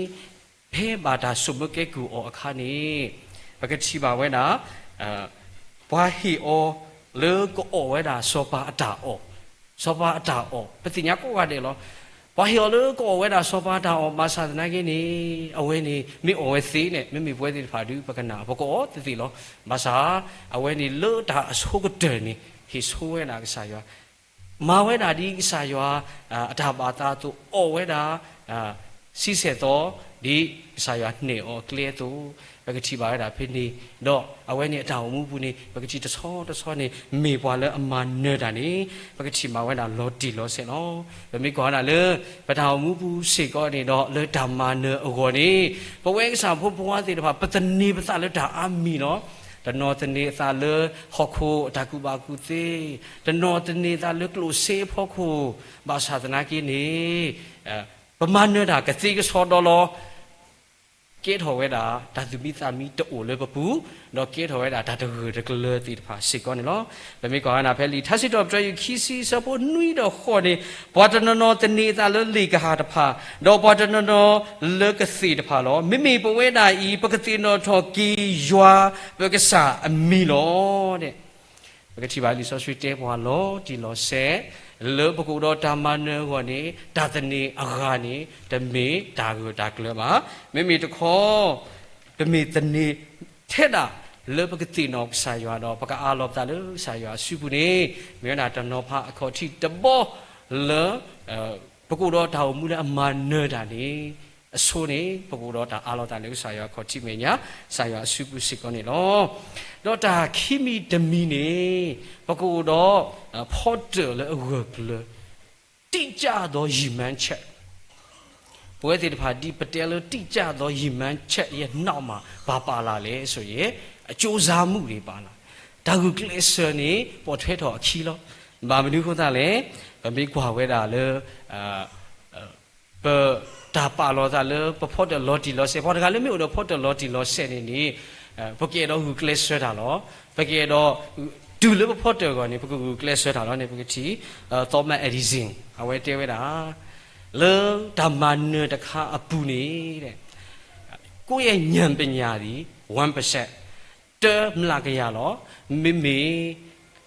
ဖဲဘၣ်တၢ်ဆိၣ်မၢကဲကုၢ်အီၤအခါန့ၣ်, ပကထံၣ်ဘၣ်ဝဲဒၣ် ပှၤဟ့ၣ်အီၤလၢကအီၣ်ဝဲဒၣ်စီၤပၤအတၢ်အီၣ်, စီၤပၤအတၢ်အီၣ် ပသ့ၣ်ညါကိးဂၤဒဲးလီၤ. ပှၤဟ့ၣ်အီၤလၢကအီၣ်ဝဲဒၣ်စီၤပၤအတၢ်အီၣ် ဘၣ်ဆၣ်သနာ်က့န့ၣ် အဝဲန့ၣ် မ့ၢ်အီၣ်ဝဲသ့န့ၣ် မ့မ့ၢ်ပဝဲသ့ၣ်တဖၣ်ဒုး ပကနၣ် ပကအီၣ်သ့သ့လီၤ. ဘၣ်ဆၣ် အဝဲန့ၣ်လၢတၢ်အဆိကတၢၢ်န့ၣ် ဟ့ၣ်ဆိဝဲဒၣ်ကစၢ်ယွၤ မၤဝဲဒၣ်ဒ်ကစၢ်ယွၤ အတၢ်ဘၣ်သးအသိး အီၣ်ဝဲဒၣ် ဆံဆဲၣ်သီ ဒ်ကစၢ်ယွၤန့ၢ်အီၤအကျဲအသိး, ပကထံၣ်ဘၣ်ဝဲဒၣ်ဖဲန့ၣ်, ဒီးအဝဲန့ၣ်အတၢ်အိၣ်မူပူၤန့ၣ် ပကထံၣ်တဆီတဆီန့ၣ် မ့ၢ်ပှၤလၢအမၤနၢၤတၢ်န့ၣ် ပကထံၣ်ဘၣ်ဝဲဒၣ်လီၤတံၢ်လီၤဆဲးလီၤ. ပမ့ၢ်ကွၢ်ဝဲဒၣ်လၢ ပတၢ်အိၣ်မူပူၤစ့ၢ်ကီးန့ၣ်ဒီး လၢတၢ်မၤနၢၤအဂီၢ်န့ၣ် ပဝဲကစၢ်ဖိဖိဝါသ့ၣ်တဖၣ် ပသန့ၤပသးလၢတၢ်အါမံၤလီၤ. တနီၤသန့ၤသးလၢဟီၣ်ခိၣ်အတၢ်ကူၣ်ဘၣ်ကူၣ်သ့, တနီၤသန့ၤသးလၢကျိၣ်စ့အဖီခိၣ်, ဘၣ်ဆၣ်သနာ်က့န့ၣ် ပမၤနၢၤတၢ်ကသ့ကစီဒီလီၤ. ကဲထီၣ်ဝဲဒၣ်တၢ်သူၣ်မံသးမံတအိၣ်လၢပပူၤ, ဒီးကဲထီၣ်ဝဲဒၣ်တၢ်တဂၢၢ်တကျၢၤသ့ၣ်တဖၣ်စ့ၢ်ကီးန့ၣ်လီၤ. ပမ့ၢ်ကွၢ်ဝဲဒၣ်ဖဲလံာ်ထါစံးထီၣ်ပတြၢၤ ယူၢ်ခံဆံ အဆၢဖိနွံဒီးဃိးန့ၣ်, ပှၤတနီၤနီၤသန့ၤသးလၢလ့ၣ်ကဟၣ်တဖၣ်, ဒီးပှၤတနီၤနီၤလၢကသ့ၣ်တဖၣ်လီၤ. မ့မ့ၢ်ပဝဲဒၣ်အံၤ ပကသ့ၣ်နီၣ်ထီၣ်က့ၤယွၤပကစၢ်အမံၤလီၤ. ပကထံၣ်ဘၣ်လံာ်စီဆှံတဲပှၤလီၤတံၢ်လီၤဆဲး, လၢပကအိၣ်ဒီးတၢ်မၤနၢၤအဂီၢ်န့ၣ် တၢ်သန့ၤအဂၤန့ၣ် တမ့ၢ်တၢ်ဂၢၢ်တၢ်ကျၢၤဘၣ်. မ့မ့ၢ်တခီ ပမ့ၢ်သန့ၤထဲဒၣ်လၢပကသ့ၣ်နီၣ်ကစၢ်ယွၤဒီး ပကအးလီၤပသးလၢကစၢ်ယွၤအစုပူၤန့ၣ် မ့ၢ်ဝဲဒၣ်တနီၤဖးအခီၣ်ထံးတဘီလၢ ပကအိၣ်ဒီးတၢ်အိၣ်မူလၢအမၤနၢၤတၢ်န့ၣ် အဆိန့ၣ် ပကအိၣ်ဒီးတၢ်အးလီၤသးလၢကစၢ်ယွၤအခီၣ်ထံးမဲာ်ညါ ကစၢ်ယွၤအစုပူၤစ့ၢ်ကီးန့ၣ်လီၤ. ဒီးတၢ်ခံမံၤတမံၤန့ၣ် ပကအိၣ်ဒီး ဖီတၢၣ်လၢအဂၢၢ်ကျၢၤ တိကျသောရည်မှန်းချက်, ပဝဲသ့ၣ်တဖၣ်ဒ်ပတဲလၢ တိကျသောရည်မှန်းချက်ရဲ့နောက်မှာ ဘာပါလာလဲဆိုရင် အကျိုးစားမှုတွေပါလာ, တၢ်ဂုာ်ကျဲးစၢးန့ၣ် ပိာ်ထွဲထီၣ်အခံလီၤ. ဘၣ်မနုၤအဃိသတးလဲၣ်, ပမ့ၢ်ကွၢ်ဝဲဒၣ်လၢ ပတၢ်ပာ်လီၤသးလၢပဖီတၢၣ်လီၤတံၢ်လီၤဆဲး, ပှၤတဂၤလၢမ့ၢ်အိၣ်ဒီးဖီတၢၣ်လီၤတံၢ်လီၤဆဲးန့ၣ်န့ၣ် ပကအဲၣ်ဒိးဂုာ်ကျဲးစၢးတၢ်လီၤ. ပကအဲၣ်ဒိး တုၤလၢပဖီတၢၣ်အဂီၢ်န့ၣ် ပကဂုာ်ကျဲးစၢးတၢ်လီၤန့ၣ် ပကထံၣ် Thomas Edison အဝဲတဲဝဲဒၣ် လၢတၢ်မၤနၢၤတခါအပူၤန့ၣ် ကိုယ့်ရဲ့ဉာဏ်ပညာသည် one percent တမျးကယၤလီၤ. မ့မ့ၢ်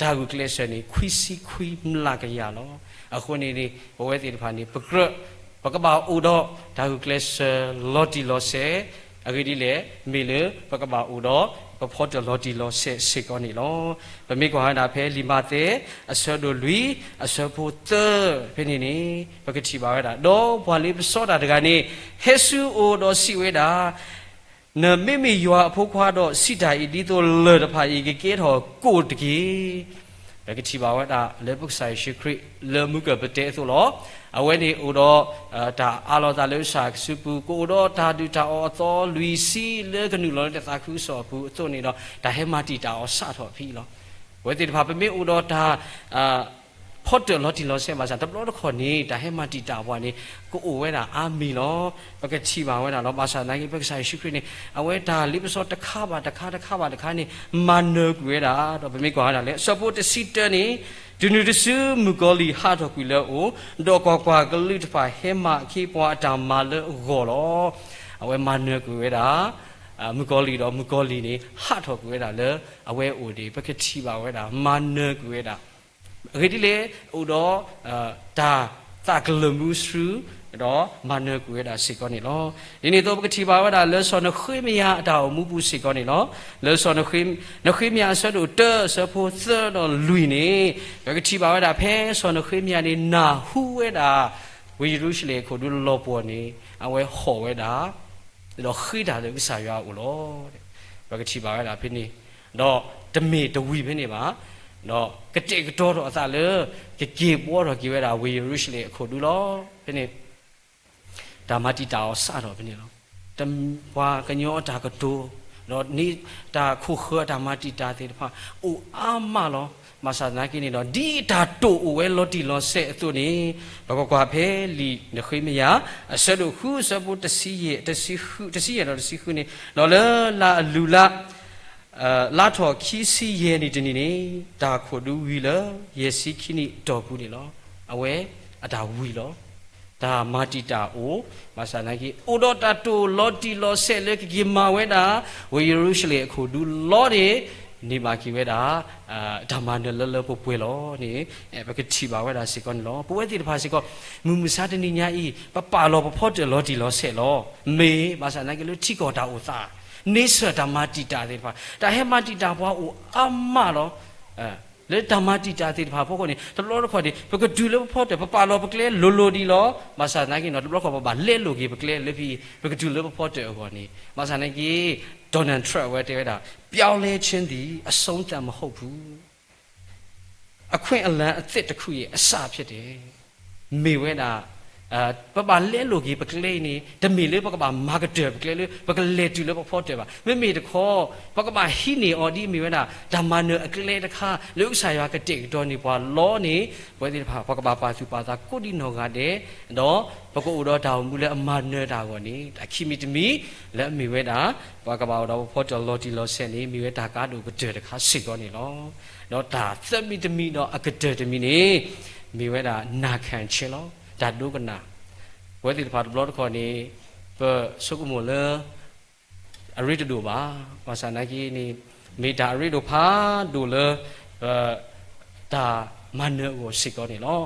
တၢ်ဂုာ်ကျဲးစၢးန့ၣ် ခွံဆံခွံမျးကယၤလီၤ. အဃိန့ၣ်န့ၣ် ပဝဲသ့ၣ်တဖၣ်န့ၣ် ပကြၢး ပကဘၣ်အိၣ်ဒီးတၢ်ဂုာ်ကျဲးစၢးလီၤတံၢ်လီၤဆဲး, အဂ့ၢ်ဒ်လဲၣ်, မ့ၢ်လၢပကဘၣ်အိၣ်ဒီးပဖီတၢၣ်လီၤတံၢ်လီၤဆဲးစ့ၢ်ကီးန့ၣ်လီၤ. ပမ့ၢ်ကွၢ်ဝဲဒၣ်ဖဲလံာ်မးသဲ အဆၢဒိၣ်လွံၢ် အဆၢဖိသၢ ဖဲန့ၣ်န့ၣ် ပကထံၣ်ဘၣ်ဝဲဒၣ်, ဒီးပှၤလ့ပစီတၢ်တဂၤန့ၣ် ဟဲဆူအအိၣ်ဒီးစံးဝဲဒၣ် နမ့မ့ၢ်ယွၤအဖိခွါဒီး စံးတၢ်အံၤဒ်သိးလၢၢ်တဖၣ်အံၤ ကကဲထီၣ်ကိၣ်တက့ၢ်. ပကထံၣ်ဘၣ်ဝဲဒၣ်လၢပကစၢ်ယ့ၣ်ၡူးခရံာ် လၢမုၢ်ကၢၢ်ပတဲအသိးလီၤ. အဝဲန့ၣ်အိၣ်ဒီး တၢ်အးလီၤသးလၢကစၢ်ယွၤအစုပူၤ, ကအိၣ်ဒီးတၢ်ဒုၣ်တၢ်အီၣ်အသီလွံၢ်ဆံ လၢကနုာ်လီၤလၢတၢ်သးခုကစီၣ်အပူၤအသိးန့ၣ်ဒီး တၢ်ဟဲမၤတံာ်တာ်အီၤစးထီၣ်အဖဲအံၤလီၤ. ပဝဲသ့ၣ်တဖၣ် ပမ့ၢ်အိၣ်ဒီးတၢ် ဖီတၢၣ်လီၤတံၢ်လီၤဆဲးဘၣ်ဆၣ် တဘျီတခီၣ်န့ၣ် တၢ်ဟဲမၤတံာ်တာ်ပှၤန့ၣ် ကအိၣ်ဝဲဒၣ်အါမံၤလီၤ. ပကထံၣ်ဘၣ်ဝဲဒၣ်လီၤ. ဘၣ်ဆၣ်သနာ်က့ ပကစၢ်ယ့ၣ်ၡူးခရံာ်န့ၣ် အဝဲတၢ်လ့ပစီတခါဘၣ်တခါ တခါဘၣ်တခါန့ၣ် မၤနၢၤကွံာ်ဝဲဒၣ်, ဒီးပမ့ၢ်ကွၢ်ဝဲဒၣ်လၢ အဆၢဖိတဆံတၢန့ၣ်, တုၤနုၤတစုမုၣ်ကီၤလံၢ်ဟးထီၣ်ကွံာ်လၢအအိၣ်, ဒီးကွၢ်ကွၢ်, ကလူးတဖၣ်ဟဲမၤအခ့အပှၤအတၢ်မၤလၢအဂီၢ်လီၤ. အဝဲမၤနၢၤကွံာ်ဝဲဒၣ် မုၣ်ကီၤလံၢ်ဒီးမုၣ်ကီၤလံၢ်န့ၣ် ဟးထီၣ်ကွံာ်ဝဲဒၣ်လၢအဝဲအအိၣ်န့ၣ် ပကထံၣ်ဘၣ်ဝဲဒၣ် မၤနၢၤကွံာ်ဝဲဒၣ်. အဂ့ၢ်ဒ်လဲၣ်, အိၣ်ဒီး တၢ်သးကလၢာ်မူဆူ ဒီးမၤနၢၤကွံာ်ဝဲဒၣ်စ့ၢ်ကီးန့ၣ်လီၤ. ဒ်န့ၣ်အသိး ပကထံၣ်ဘၣ်ဝဲဒၣ်လၢစီၤနဃ့မယၤအတၢ်အိၣ်မူပူၤစ့ၢ်ကီးန့ၣ်လီၤ. လၢစီၤနဃ့, နဃ့မယၤအဆၢဒိၣ်တၢ အဆၢဖိသၢဒီးလွံၢ်န့ၣ်, ပကထံၣ်ဘၣ်ဝဲဒၣ်ဖဲစီၤနဃ့မယၤန့ၣ် နၢ်ဟူဝဲဒၣ် ဝ့ၢ်ယရူၤၡလ့ၣ်အခိၣ်ဒူလီၤပှီၢ်န့ၣ် အဝဲဟီၣ်ဝဲဒၣ် ဒီးဃ့တၢ်လၢကစၢ်ယွၤအအိၣ်လီၤ. ပကထံၣ်ဘၣ်ဝဲဒၣ်ဖဲန့ၣ်, ဒီးတမ့ၢ်တဝံၤဖဲန့ၣ်ဘၣ်, ဒီးကတဲာ်ကတီၤထီၣ်အသးလၢ ကက့ၤဘှီထီၣ်က့ၤဝဲဒၣ်ဝ့ၢ်ယရူၤၡလ့ၣ်အခိၣ်ဒူလီၤ. ဖဲန့ၣ် တၢ်မၤတံာ်တာ်အီၤစးထီၣ်ဖဲန့ၣ်လီၤ. ပှၤကညီအတၢ်ကတိၤ, ဒီးန့ၣ်တၢ်ခိၣ်ဃၢၤအတၢ်မၤတံာ်တာ်သ့ၣ်တဖၣ် အိၣ်အါမးလီၤ. ဘၣ်ဆၣ်သနာ်က့န့ၣ်ဒီး ဒ်အတၢ်တိာ်အိၣ်ဝဲလီၤတံၢ်လီၤဆဲးအသိးန့ၣ်, ပကကွၢ်ဖဲလံာ်နဃ့မယၤ အဆၢဒိၣ်ဃု အဆၢဖိတဆံယဲၢ်, တဆံဃု, တဆံယဲၢ်ဒီးတဆံဃုန့ၣ်, ဒီးလၢလါအလုၢ်လါ လါထီၣ်ခံဆံယဲၢ်နံၣ်တနံၣ်န့ၣ်, တၢ်ခိၣ်ဒူဝံၤလၢယဲၢ်ဆံခံနံၣ်အတီၢ်ပူၤန့ၣ်လီၤ. အဝဲအတၢ်ဝံၤလီၤ. တၢ်မၤတံာ်တာ်အိၣ်, ဘၣ်ဆၣ်သနာ်က့ အိၣ်ဒီးတၢ်တိာ်လီၤတံၢ်လီၤဆဲးလၢကက့ၤမၤဝဲဒၣ် ဝ့ၢ်ယရူၤၡလ့ၣ်အခိၣ်ဒူလီၤန့ၣ်, န့ၢ်ဘၣ်က့ၤဝဲဒၣ် တၢ်မၤနၢၤလၢလၢပှဲၤပှဲၤလီၤန့ၣ်, ပကထံၣ်ဘၣ်ဝဲဒၣ်စ့ၢ်ကီးန့ၣ်လီၤ. ပဝဲသ့ၣ်တဖၣ်စ့ၢ်ကီး မုၢ်မဆါတနံၤညါအံၤ ပပာ်လီၤပဖီတၢၣ်လီၤတံၢ်လီၤဆဲးလီၤ. မ့ၢ်ဘၣ်ဆၣ်သနာ်က့လၢထံကီၢ်တၢ်အိၣ်သး န့ဆၢၣ်တၢ်မၤတံာ်တာ်သ့ၣ်တဖၣ် တၢ်ဟဲမၤတံာ်တာ်ပှၤအိၣ်အါမးလီၤ. လၢတၢ်မၤတံာ်တာ်သ့ၣ်တဖၣ်အဖီခိၣ်န့ၣ် တဘျီတခီၣ်န့ၣ် ပကတုၤလၢပဖီတၢၣ် ပပာ်လီၤပကျဲလိၤလိၤဒံးလီၤ. ဘၣ်ဆၣ်သနာ်က့န့ၣ် တဘျီတခီၣ်ပဘၣ်လဲလိာ်က့ၤပကျဲလၢဖဲ ပကတုၤလၢပဖီတၢၣ်အဂီၢ်န့ၣ်, ဘၣ်ဆၣ်သနာ်က့ Donald Trump အဝဲတဲဝဲဒၣ် ပြောင်းလဲခြင်းသည် အဆုံးသတ်မဟုတ်ဘူး. အခွင့်အလမ်းအသစ်တစ်ခုရဲ့အစဖြစ်တယ်. မ့ၢ်ဝဲဒၣ် ပဘၣ်လဲလိာ်က့ၤပကျဲအံၤန့ၣ် တမ့ၢ်လၢပကဘၣ်မၤကတၢၢ်ပကျဲလၢ ပကလဲၤတုၤလၢပဖီတၢၣ်ဘၣ်. မ့မ့ၢ်တခီ ပကဘၣ်ဟံးန့ၢ်အီၤဒ်အမ့ၢ်ဝဲဒၣ် တၢ်မၤနၢၤအကျဲတခါ လၢကစၢ်ယွၤကတဲာ်ကတီၤန့ၢ်ပှၤလီၤန့ၣ်, ပဝဲသ့ၣ်တဖၣ် ပကဘၣ်ပာ်သူၣ်ပာ်သးကိးဒံနီၢ်ဂၤဒဲး, ဒီးပကအိၣ်ဒီးတၢ်အိၣ်မူလၢအမၤနၢၤတၢ်အဂီၢ်န့ၣ် တၢ်ခံမံၤတမံၤ လၢအမ့ၢ်ဝဲဒၣ် ပှၤကဘၣ်အိၣ်ဒီးပဖီတၢၣ်လီၤတံၢ်လီၤဆဲးန့ၣ် မ့ၢ်ဝဲတၢ်ကါဒိၣ်ကတၢၢ်တခါစ့ၢ်ကီးန့ၣ်လီၤ. ဒီးတၢ်သၢမံၤတမံၤဒီးအကတၢၢ်တမံၤန့ၣ် မ့ၢ်ဝဲဒၣ် နာခံခြင်းလီၤ, တၢ်ဒိကနၣ်. ပဝဲသ့ၣ်တဖၣ်တဘျီတခီၣ်န့ၣ် ပဆိကမိၣ်လၢ အရ့တဒိၣ်ဘၣ်. ဘၣ်ဆၣ်သနာ်က့န့ၣ် မ့ၢ်တၢ်အရ့ဒိၣ်ဖးဒိၣ်လၢ တၢ်မၤနၢၤအဂီၢ်စ့ၢ်ကီးန့ၣ်လီၤ.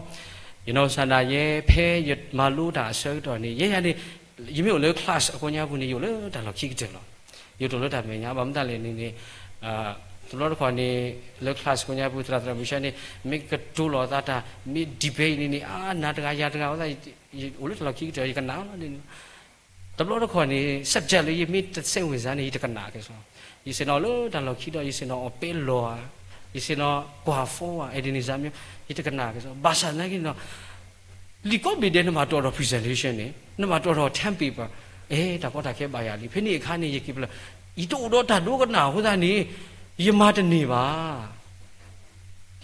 ယနီၢ်ကစၢ်ဒၣ်ယဲ ဖဲယမၤလိတၢ်အဆၢကတီၢ်န့ၣ် ယဲယၤန့ၣ် ယမ့ၢ်အိၣ်လၢ class အဃိညါပူၤန့ၣ် ယအိၣ်လၢတၢ်လီၢ်ခံကတၢၢ်လီၤ. ယတိၣ်လၢတၢ်မဲာ်ညါ ဘၣ်မနုၤလဲၣ်န့ၣ်န့ၣ် တဘျီတခီၣ်န့ၣ် လၢ class အဃိညါပူၤ သရၣ်သရၣ်မုၣ်ဆါန့ၣ် မ့ၢ်ကတိၤလီၤသးတၢ် မ့ၢ် debate န့ၣ်န့ၣ် အါ နၤတဂၤယၤတဂၤအဃိသတး ယအိၣ်လၢတၢ်လီၢ်ခံကတၢၢ် ယကနၣ်လီၤန့ၣ် တဘျီတခီၣ်န့ၣ် subject လၢယမ့ၢ်တစိတ်ဝင်စားန့ၣ် ယတကနၣ်က့ၤစီၤ, ယဆ့ၣ်နီၤလၢတၢ်လီၢ်ခံဒီး ယဆ့ၣ်နီၤအီၤပဲလီၤဧါ, ယဆ့ၣ်နီၤကွၢ် forward ဧါဒ်န့ၣ်စ့ၢ်မ့ၢ် ယတကနၣ်က့ၤစီၤ. ဘၣ်ဆၣ်သနာ်က့န့ၣ်ဒီး လံာ်ကိးဘ့ၣ်ဒဲး နမၤတီၢ်ဒီး presentation န့ၣ် နမၤတီၢ်ဒီး term paper အဲ တၢ်ကီတၢ်ခဲဘၣ်ယၤလံ. ဖဲန့ၣ်အခါန့ၣ် ယက့ၤပလၢ ယတအိၣ်ဒီးတၢ်ဒိကနၣ်အဃိသတးန့ၣ် ယမၤတန့ၢ်ဘၣ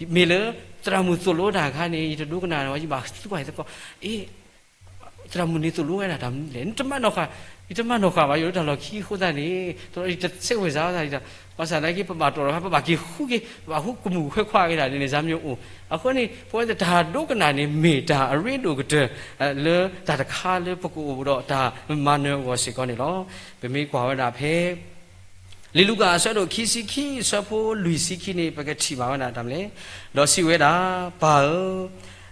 ်. မ့ၢ်လၢ သရၣ်မုၣ်သိၣ်လိတၢ်အခါန့ၣ် ယတဒိကနၣ်ဘၣ် ယဘၣ်သူၣ်ကွၢ်ယသကိး အ့ သရၣ်မုၣ်န့ၣ်သိၣ်လိဝဲဒၣ်တၢ်မနုၤလဲၣ်, နတမၤနီၣ်ဃာ်, ယတမၤနီၣ်ဃာ်ဘၣ် ယအိၣ်လၢတၢ်လီၢ်ခံအဃိသတးန့ၣ် တဘျီယတစိတ်ဝင်စားသးဒီး ဘၣ်ဆၣ်သနာ်က့ ပဘၣ်တီၢ်ဒီး ပဘၣ်က့ၤဃုက့ၤ ပဘၣ်ဃုကမူၣ်ခွဲးခွါက့ၤဒၣ်ဒ်န့ၣ်စ့ၢ်မ့ၢ်အိၣ်. အဃိန့ၣ် ပဝဲတၢ်ဒိကနၣ်န့ၣ် မ့ၢ်တၢ်အရ့ဒိၣ်ကတၢၢ် လၢတၢ်တခါလၢပကအိၣ်ဒီးတၢ်မၤနၢၤအဂီၢ်စ့ၢ်ကီးန့ၣ်လီၤ. ပမ့ၢ်ကွၢ်ဝဲဒၣ်ဖဲ လံာ်လူၤကၣ်အဆၢဒိၣ်ခံဆံခံ အဆၢဖိလွံၢ်ဆံခံန့ၣ် ပကထံၣ်ဘၣ်ဝဲဒၣ်တၢ်မနုၤလဲၣ်, ဒီးစံးဝဲဒၣ်, ပၢ်ဧ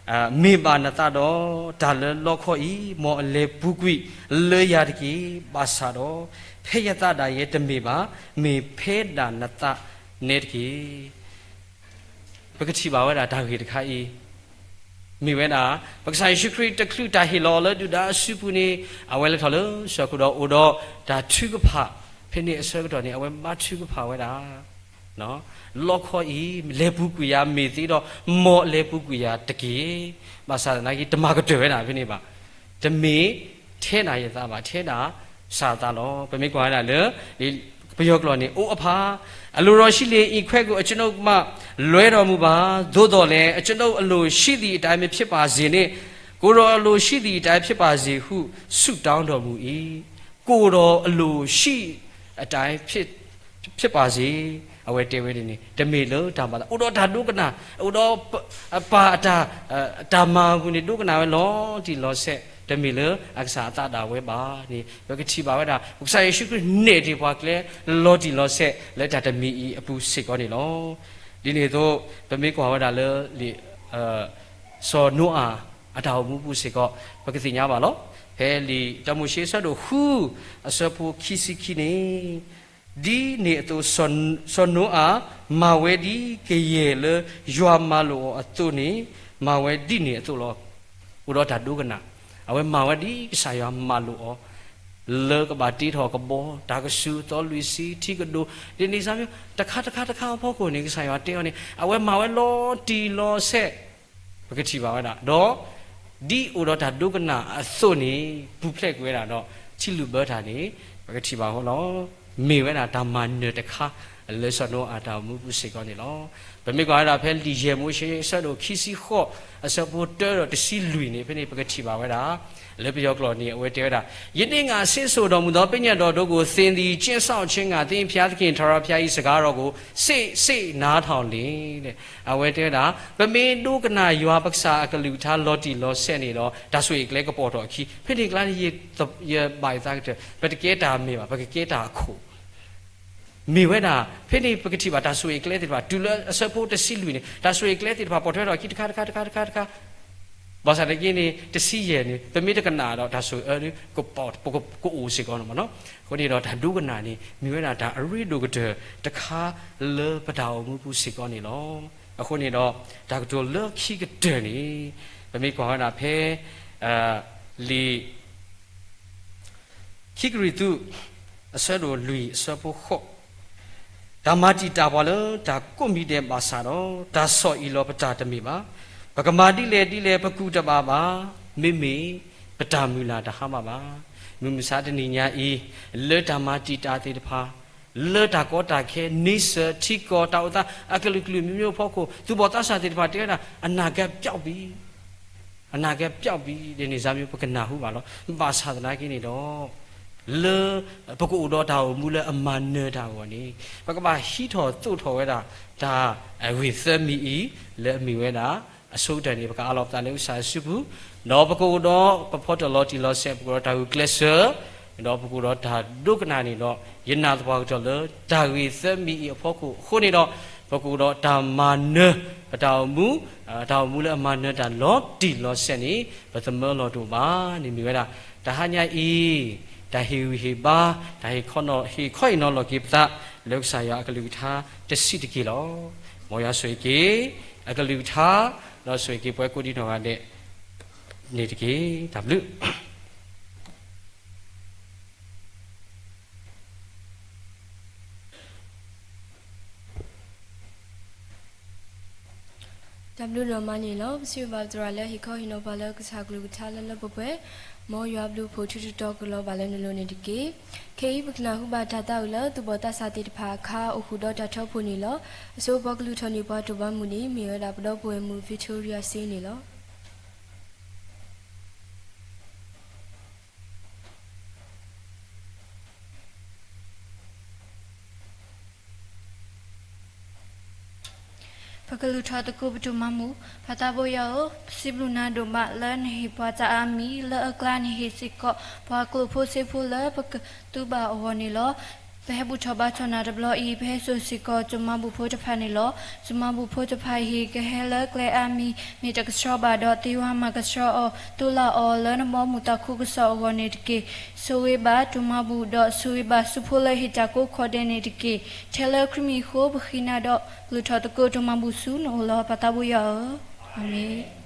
ၢ, မ့ၢ်ဘၣ်နသးဒီး တၢ်လၢလီခီအံၤ မ်အလဲၤပူၤကွံာ်လၢယၤတက့ၢ်. ဘၣ်ဆၣ်ဒီး ဖဲယသးဒၣ်ယဲတမ့ၢ်ဘၣ်, မ့ၢ်ဖဲဒၣ်နသးနဲတက့ၢ်. ပကထံၣ်ဘၣ်ဝဲဒၣ်တၢ်ဂ့ၢ်တခါအံၤ မ့ၢ်ဝဲဒၣ် ပကစၢ်ယ့ၣ်ၡူးခရံာ်တချုးတၢ်ဟ့ၣ်လီၤအီၤလၢဒုၣ်ဒါအစုပူၤန့ၣ် အဝဲလဲၤထီၣ်လၢစၢၤခိၣ်ဒီးအိၣ်ဒီးတၢ်ထုကဖၣ်, ဖဲန့ၣ်အဆၢကတီၢ်န့ၣ် အဝဲဘါထုကဖၣ်ဝဲဒၣ် လီခီအံၤ လဲၤပူၤကွံာ်ယၤမ့ၢ်သ့ဒီး မ်အလဲၤပူၤကွံာ်ယၤတက့ၢ်. ဘၣ်ဆၣ်သနာ်က့ တမၤကတၢၢ်ဝဲဒၣ်ဖဲန့ၣ်ဘၣ်. တမ့ၢ်ထဲဒၣ်ယသးဘၣ်, ထဲဒၣ်စၢ်သးလီၤ. ပမ့ၢ်ကွၢ်ဝဲဒၣ်လၢ ပယီၤကျိာ်န့ၣ်, အိ အဖ အလိုတော်ရှိလျှင် ဤခွဲးကို အကျွန်ုပ်မှ လွှဲတော်မူပါ။ သို့သော်လည်း အကျွန်ုပ်အလိုရှိသည့်အတိုင်း မဖြစ်ပါစေနှင့်။ ကိုယ်တော်အလိုရှိသည့်အတိုင်း ဖြစ်ပါစေဟု ဆုတောင်းတော်မူ၏။ ကိုယ်တော်အလိုရှိအတိုင်း ဖြစ်ပါစေ, အဝဲတဲဝဲဒ်န့ၣ်, တမ့ၢ်လၢတၢ်ဘၣ်သး, အိၣ်ဒီးတၢ်ဒိကနၣ်, အိၣ်ဒီးပၢ်အတၢ်, တၢ်မၤအပူၤန့ၣ် ဒိကနၣ်ဝဲလီၤတံၢ်လီၤဆဲး, တမ့ၢ်လၢအကစၢ်အသးဒၣ်ဝဲဘၣ်န့ၣ် ပကထံၣ်ဘၣ်ဝဲဒၣ် ပကစၢ်ယ့ၣ်ၡူးခရံာ်နဲၣ်တ့ၢ်ပှၤကျဲလီၤတံၢ်လီၤဆဲး လၢတၢ်တမံၤအံၤအပူၤစ့ၢ်ကီးန့ၣ်လီၤ. ဒ်န့ၣ်အသိး ပမ့ၢ်ကွၢ်ဝဲဒၣ်လၢ စီၤနိအၤ အတၢ်အိၣ်မူပူၤစ့ၢ်ကီး ပကသ့ၣ်ညါဘၣ်လီၤ. ဖဲလံာ်တၢမိၤၡ့အဆၢဒိၣ်ဃု အဆၢဖိခံဆံခံန့ၣ်, ဒ်န့ၣ်အသိး စီၤနိအၤ မၤဝဲဒ်ကယဲၢ်လၢယွၤမၤလိာ်အီၤအသိးန့ၣ်, မၤဝဲဒ်န့ၣ်အသိးလီၤ. အိၣ်ဒီးတၢ်ဒိကနၣ်, အဝဲမၤဝဲဒ်ကစၢ်ယွၤမၤလိာ်အီၤ လၢကဘၣ်တ့ထီၣ်ကဘီ တၢ်ကစူၤအသီလွံၢ်ဆံ ထံကဒိၣ်, ဒ်န့ၣ်စၢ်မံၤ တခါတခါတခါအဖီခိၣ်န့ၣ် ကစၢ်ယွၤတဲအီၤန့ၣ် အဝဲမၤဝဲလီၤတံၢ်လီၤဆဲး, ပကထံၣ်ဘၣ်ဝဲဒၣ်. ဒီး ဒ်အိၣ်ဒီးတၢ်ဒိကနၣ်အသိးန့ၣ် ပူၤဖျဲးကွံာ်ဝဲဒၣ်ဒီး ထံလုၣ်ဘၢတၢ်န့ၣ် ပကထံၣ်ဘၣ်ဃီလီၤ. မ့ၢ်ဝဲဒၣ်တၢ်မၤနၢၤတခါ လၢစီၤနိအၤအတၢ်အိၣ်မူပူၤစ့ၢ်ကီးန့ၣ်လီၤ. ပမ့ၢ်ကွၢ်ဝဲဒၣ်ဖဲလံာ်ယဲၢ်မိၤၡ့အဆၢဒိၣ်ခံဆံဃိး အဆၢဖိတၢဒီးတဆံလွံၢ်န့ၣ် ဖဲန့ၣ်ပကထံၣ်ဘၣ်ဝဲဒၣ် လၢပယီၤကျိာ်န့ၣ် အဝဲတဲဝဲဒၣ်, ယနေ့ငါဆင့်ဆိုတော်မူသော ပညတ်တော်တို့ကို သင်သည် ကျင့်စောင့်ခြင်းငှာ သင့်ဘုရားသခင် ထာဝရဘုရား၏ စကားတော်ကို စေ့စေ့နားထောင်လျှင် အဝဲတဲဝဲဒၣ် ပမ့ၢ်ဒိကနၣ်ယွၤပကစၢ်အကလုၢ်ကထါလီၤတံၢ်လီၤဆဲးန့ၣ်ဒီး တၢ်ဆိၣ်ဂ့ၤအကျဲကပိာ်ထီၣ်အခံ, ဖဲန့ၣ်ကျါန့ၣ် ယဘၣ်ယသးကတၢၢ် ပတကဲတၢ်အမ့ၢ်ဘၣ်, ပကကဲတၢ်အခိၣ် မ့ၢ်ဝဲဒၣ် ဖဲန့ၣ်ပကထံၣ်ဘၣ်တၢ်ဆိၣ်ဂ့ၤအကျဲသ့ၣ်တဖၣ် တုၤလၢအဆၢဖိတဆံလွံၢ်န့ၣ် တၢ်ဆိၣ်ဂ့ၤအကျဲသ့ၣ်တဖၣ် ပိာ်ထွဲထီၣ်အခံတခါတခါတခါတခါတခါ, ဘၣ်ဆၣ်နာ်က့န့ၣ် တဆံယဲၢ်န့ၣ် ပမ့ၢ်တကနၣ်ဒီးတၢ်ဆိၣ်ဂ့ၤအၢ ကအိၣ်စ့ၢ်ကီးန့ၣ်မ့ၢ်နီၤ. အဃိန့ၣ်ဒီးတၢ်ဒိကနၣ်န့ၣ် မ့ၢ်ဝဲဒၣ်တၢ်အရ့ဒိၣ်ကတၢၢ်တခါလၢပတၢ်အိၣ်မူပူၤစ့ၢ်ကီးန့ၣ်လီၤ. အဃိန့ၣ်ဒီး တၢ်ကတိၤလၢခံကတၢၢ်န့ၣ် ပမ့ၢ်ကွၢ်ဝဲဒၣ်ဖဲ လံာ် ခံကရံၣ်သူး အဆၢဒိၣ်လွံၢ်အဆၢဖိဃိး, တၢ်မၤတံာ်တာ်ပှၤလၢတၢ်ကိးမံၤဒဲးဘၣ်ဆၣ်ဒီး တၢ်ဆီၣ်အံၤလီၤပတၢ်တမ့ၢ်ဘၣ်. ပကမၤဒ်လဲၣ်ဒ်လဲၣ် ပကူၣ်တဘၣ်ဘၣ်, မ့မ့ၢ်ပတၢ်မုၢ်လၢ်တဟါမၢ်ဘၣ်. မုၢ်မဆါတနံၤညါအံၤ လၢတၢ်မၤတံာ်တာ်သ့ၣ်တဖၣ် လၢတၢ်ကီတၢ်ခဲ န့ဆၢၣ် ထံကီၢ် တၢ်အိၣ်သးအကလုာ်ကလုာ်မံၤမံၤအဖီခိၣ် သူၣ်ဘီၣ်သးစၢ်သ့ၣ်တဖၣ်တဲဝဲဒၣ် အနာဂတ်ပျောက်ပြီ, အနာဂတ်ပျောက်ပြီ ဒ်န့ၣ်စၢ်မံၤ ပကနၢ်ဟူဘၣ်လီၤ. ဘၣ်ဆၣ်သနာ်က့န့ၣ်ဒီး လၢ ပကအိၣ်ဒီးတၢ်အိၣ်မူလၢအမၤနၢၤတၢ်အဂီၢ်န့ၣ် ပကဘၣ်ဟံးထီၣ်သိးထီၣ်ဝဲဒၣ် တၢ်ဂ့ၢ်သၢမံၤအံၤ လၢအမ့ၢ်ဝဲဒၣ် အဆိကတၢၢ်န့ၣ် ပကအးလီၤပသးလၢကစၢ်စုပူၤ, ဒီးပကအိၣ်ဒီးပဖီတၢၣ်လီၤတံၢ်လီၤဆဲး ပကအိၣ်ဒီးတၢ်ဂုာ်ကျဲးစၢး, ဒီးပကအိၣ်ဒီးတၢ်ဒိကနၣ်န့ၣ်ဒီး ယနာ်သပှၢ်ကတၢၢ်လၢတၢ်ဂ့ၢ်သၢမံၤအံၤအဖီခိၣ်အဃိန့ၣ်ဒီး ပကအိၣ်ဒီးတၢ်မၤနၢၤ ပတၢ်အိၣ်မူ တၢ်အိၣ်မူလၢအမၤနၢၤတၢ်လီၤတံၢ်လီၤဆဲးန့ၣ် ပသမၢလီၤတအိၣ်ဘၣ်န့ၣ်မ့ၢ်ဝဲဒၣ် တဟါညါအံၤ တၢ်ဟ့ၣ်ဂံၢ်ဟ့ၣ်ဘါ တၢ်ဟ့ၣ်ခီဟ့ၣ်နီၤလီၤက့ၤပသး လၢကစၢ်ယွၤအကလုၢ်ကထါတဆံးတက့ၢ်လီၤ. မ်ယွၤဆိၣ်ဂ့ၤက့ၤ အကလုၢ်ကထါ ဒီးဆိၣ်ဂ့ၤက့ၤပှၤကိးဒံနီၢ်ဂၤဒဲးန့ၣ်တက့ၢ်. တၢ်ဘျုး တၢ်ဘျုးဒိၣ်မးန့ၣ်လီၤ. ပစံးဘျုးဘၣ်ပသရၣ်လၢ ဟ့ၣ်ခီဟ့ၣ်နီၤပှၤလၢကစၢ်ကလုၢ်ကထါလၢလၢပှဲၤပှဲၤ, မ်ယွၤဘျုးဖှိၣ်ထူထူတီတီကလီၤဘၣ်လၢနလိၤန့ၣ်တက့ၢ်. ခဲအံၤပကနၢ်ဟူဘၣ်တၢ်သးဝံၣ်လၢ သူၣ်ဘီၣ်သးစၢ်သ့ၣ်တဖၣ်အခါ အိၣ်ဃုာ်ဒီးတၢ်ထၢဖှိၣ်န့ၣ်လီၤ. အဆိပှၤကလုၢ်ထီၣ်န့ၢ်ပှၤတၢ်ဘါမုၢ်န့ၣ် မ့ၢ်ဝဲဒၣ်ပဒီပုၢ်ဝဲၢ်မုၣ် Victoria စ့န့ၣ်လီၤ. ပကလုၢ်ထီၣ်သကိးပတၢ်မၤဘူၣ်. ပၢ်သးဘိယွၤဧၢ, ပစံးဘျုးနၤဒိၣ်မးလၢနဟ့ၣ်ပှၤတၢ်အါမံၤ လၢအကျါနဟ့ၣ်စ့ၢ်ကီး ပှၤကျိၣ်ဖိစ့ဖိလၢပကသူဘၣ်အဂီၢ်န့ၣ်လီၤ. ပဟဲဘူၣ်ထီၣ်ဘါထီၣ်နၤတဘျီအံၤ ပဟဲစိာ်စ့ၢ်ကီးတၢ်မၤဘူၣ်ဖိတဖၣ်န့ၣ်လီၤ. တၢ်မၤဘူၣ်ဖိတဖၣ်အံၤ ကဟဲလၢကျဲအါမံၤ မ့ၢ်တကဆှီဘၣ်ဒီး သ့ၣ်ဝါမၤကဆှီအီၤ သိလၢအီၤလၢနဘီမုၢ်သးခုကစီၣ်အဂီၢ်န့ၣ်တက့ၢ်. ဆိၣ်ဂ့ၤဘၣ်တၢ်မၤဘူၣ်ဒီး ဆိၣ်ဂ့ၤဘၣ်ဆူဖိလၢဟ့ၣ်တၢ်ကိးခီဒဲးန့ၣ်တက့ၢ်. ထဲလၢခရံာ်မံၤအဃိ ပဃ့နၤဒီး ကလုၢ်ထီၣ်သကိးတၢ်မၤဘူၣ်ဆူနအိၣ်လီၤ. ပၢ်သးဘိယွၤဧၢ, အၤမ့ၣ်.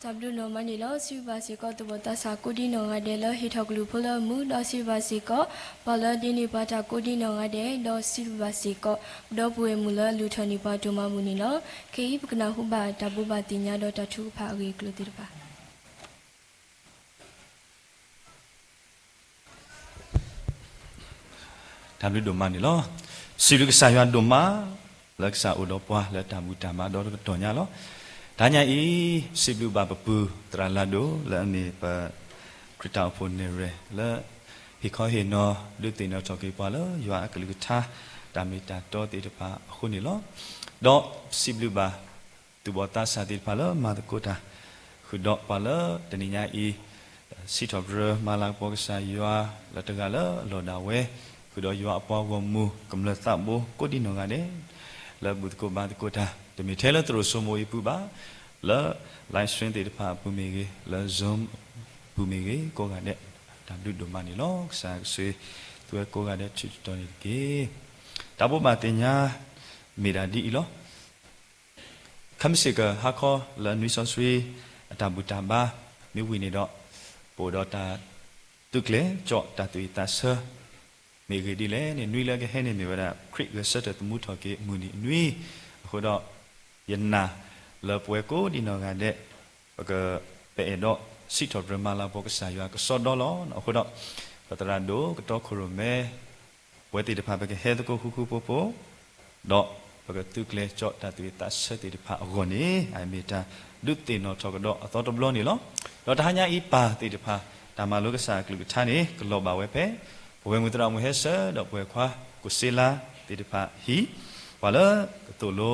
တၢ်ဘျုးဒိၣ်မးန့ၣ်လီၤ. စံးဘျုးဘၣ်စ့ၢ်ကီး သူၣ်ဘီၣ်သးစၢ်ကိးဒံနီၢ်ဂၤဒဲး လၢဟ့ၣ်ထီၣ်ကလုၢ်ဖိလၢအမုာ်, ဒီးစံးဘျုးဘၣ်စ့ၢ်ကီး ပှၤလၢဒိးန့ၢ်ပှၤတၢ်ကိးဒံနီၢ်ဂၤဒဲး, ဒီးစံးဘျုးဘၣ်စ့ၢ်ကီး ပဒီပုၢ်ဝဲၢ်မုၣ်လၢအလူၤထီၣ်န့ၢ်ပှၤဒိၣ်မးအပူၤန့ၣ်လီၤ. ခဲအံၤပကနၢ်ဟူဘၣ်တၢ်ဘိးဘၣ်သ့ၣ်ညါဒီးတၢ်ထုကဖၣ်အဂ့ၢ်အကျိၤသ့ၣ်တဖၣ် တၢ်ဘျုးဒိၣ်မးန့ၣ်လီၤ. စံးဘျုးကစၢ်ယွၤဒိၣ်မး လၢကစၢ်အိၣ်ဒီးပှၤလၢတၢ်ဘူၣ်တၢ်ဘါဒီတကတီၢ်ညါလီၤ. တဟါညါအံၤ စံးဘျုးဘၣ်ပပုၢ်သရၣ်လၤဒိၣ် လၢအမ့ၢ်ပ ခရံာ်တၢ်အိၣ်ဖှိၣ်နဲၣ်ရွဲၣ် လၢဟ့ၣ်ခီဟ့ၣ်နီၤ ဒုးသ့ၣ်နီၣ်ထီၣ်က့ၤပှၤလၢယွၤအကလုၢ်ကထါ တၢ်မ့ၢ်တၢ်တီသ့ၣ်တဖၣ်အဃိန့ၣ်လီၤ. ဒီးစံးဘျုးဘၣ် သူၣ်ဘီၣ်သးစၢ်သ့ၣ်တဖၣ်လၢမၤသကိးတၢ် ဃုာ်ဒီးပှၤလၢတနံၤညါအံၤ စံးထီၣ်ပတြၢၤမၤလၤကပီၤကစၢ်ယွၤလၢတဂၤလၢအလီၢ်ဒၣ်ဝဲ ဃုာ်ဒီးယွၤအပှၤဂီၢ်မုၢ်ကမျၢၢ်သးဘိကိးဒံနီၢ်ဂၤဒဲး လၢဘူၣ်သကိးဘါသကိးတၢ် တမ့ၢ်ထဲလၢသရိာ်စိမိၤအံၤအပူၤဘၣ် လၢ live stream သ့ၣ်တဖၣ်အပူၤမ့ၢ်ဂ့ၤ လၢ Zoom ပူၤမ့ၢ်ဂ့ၤ ကိးဂၤဒဲး တၢ်ဘျုးဒိၣ်မးန့ၣ်လီၤ. ကစၢ်ကဆိၣ်ဂ့ၤသုဝဲကိးဂၤဒဲး ထံၣ်တတီၤန့ၣ်တက့ၢ်. တၢ်ဘိးဘၣ်သ့ၣ်ညါ မ့ၢ်ဒၣ်ဒ်အံၤလီၤ. ခဲမုၢ်ဆ့ၣ်ကီးဟါခီလၢနွံစီဆှံ အတၢ်ဘူၣ်တၢ်ဘါ မ့ၢ်ဝံၤန့ၣ်ဒီး ပအိၣ်ဒီးတၢ်သုးကျဲၤကၠီၣ်တၢ်သူၣ်အံၣ်သးဆၢ မ့ၢ်ဂ့ၢ်ဒ်လဲၣ်န့ၣ် နွံလၢကဟဲန့ၣ်မ့ၢ်ဝဲဒၣ် ခရံာ်ဂဲၤဆၢထၢၣ်သမူထီၣ်က့ၤမုၢ်နံၤအနွံ အဃိဒီး ယနာ်လၢပဝဲကိးဒံနီၢ်ဂၤဒဲး ပက ပအဲၣ်ဒိးစံးထီၣ်ပတြၢၤမၤလၤကပီၤကစၢ်ယွၤကစီဒီလီၤ. အဃိဒီး ပသရၣ်ဒိၣ်ကတီခိၣ်ရိၣ်မဲ ပဝဲသ့ၣ်တဖၣ်ပကဟဲသကိးဃူဃူဖိးဖိး ဒီးပကသုးကျဲၤကၠီၣ်တၢ်သူၣ်အံၣ်သးဆၢသ့ၣ်တဖၣ်အဂီၢ်န့ၣ် အမ့ၢ်တၢ်ဒုးသ့ၣ်နီၣ်ထီၣ်ကဒီးအသီတဘျီန့ၣ်လီၤ. ဒီးတဟါညါအံၤပၢ်သ့ၣ်တဖၣ် တၢ်မၤလိကစၢ်အကလုၢ်ကထါန့ၣ် ကလီၤဘၣ်ဝဲဖဲ ပဝဲၢ်မုၢ်သရၣ်မုၢ်ဟဲဆၢ ဒီးပဝဲၢ်ခွါကိၣ်စ့လါသ့ၣ်တဖၣ်ဟံၣ် ပှၤလၢကသိၣ်လိ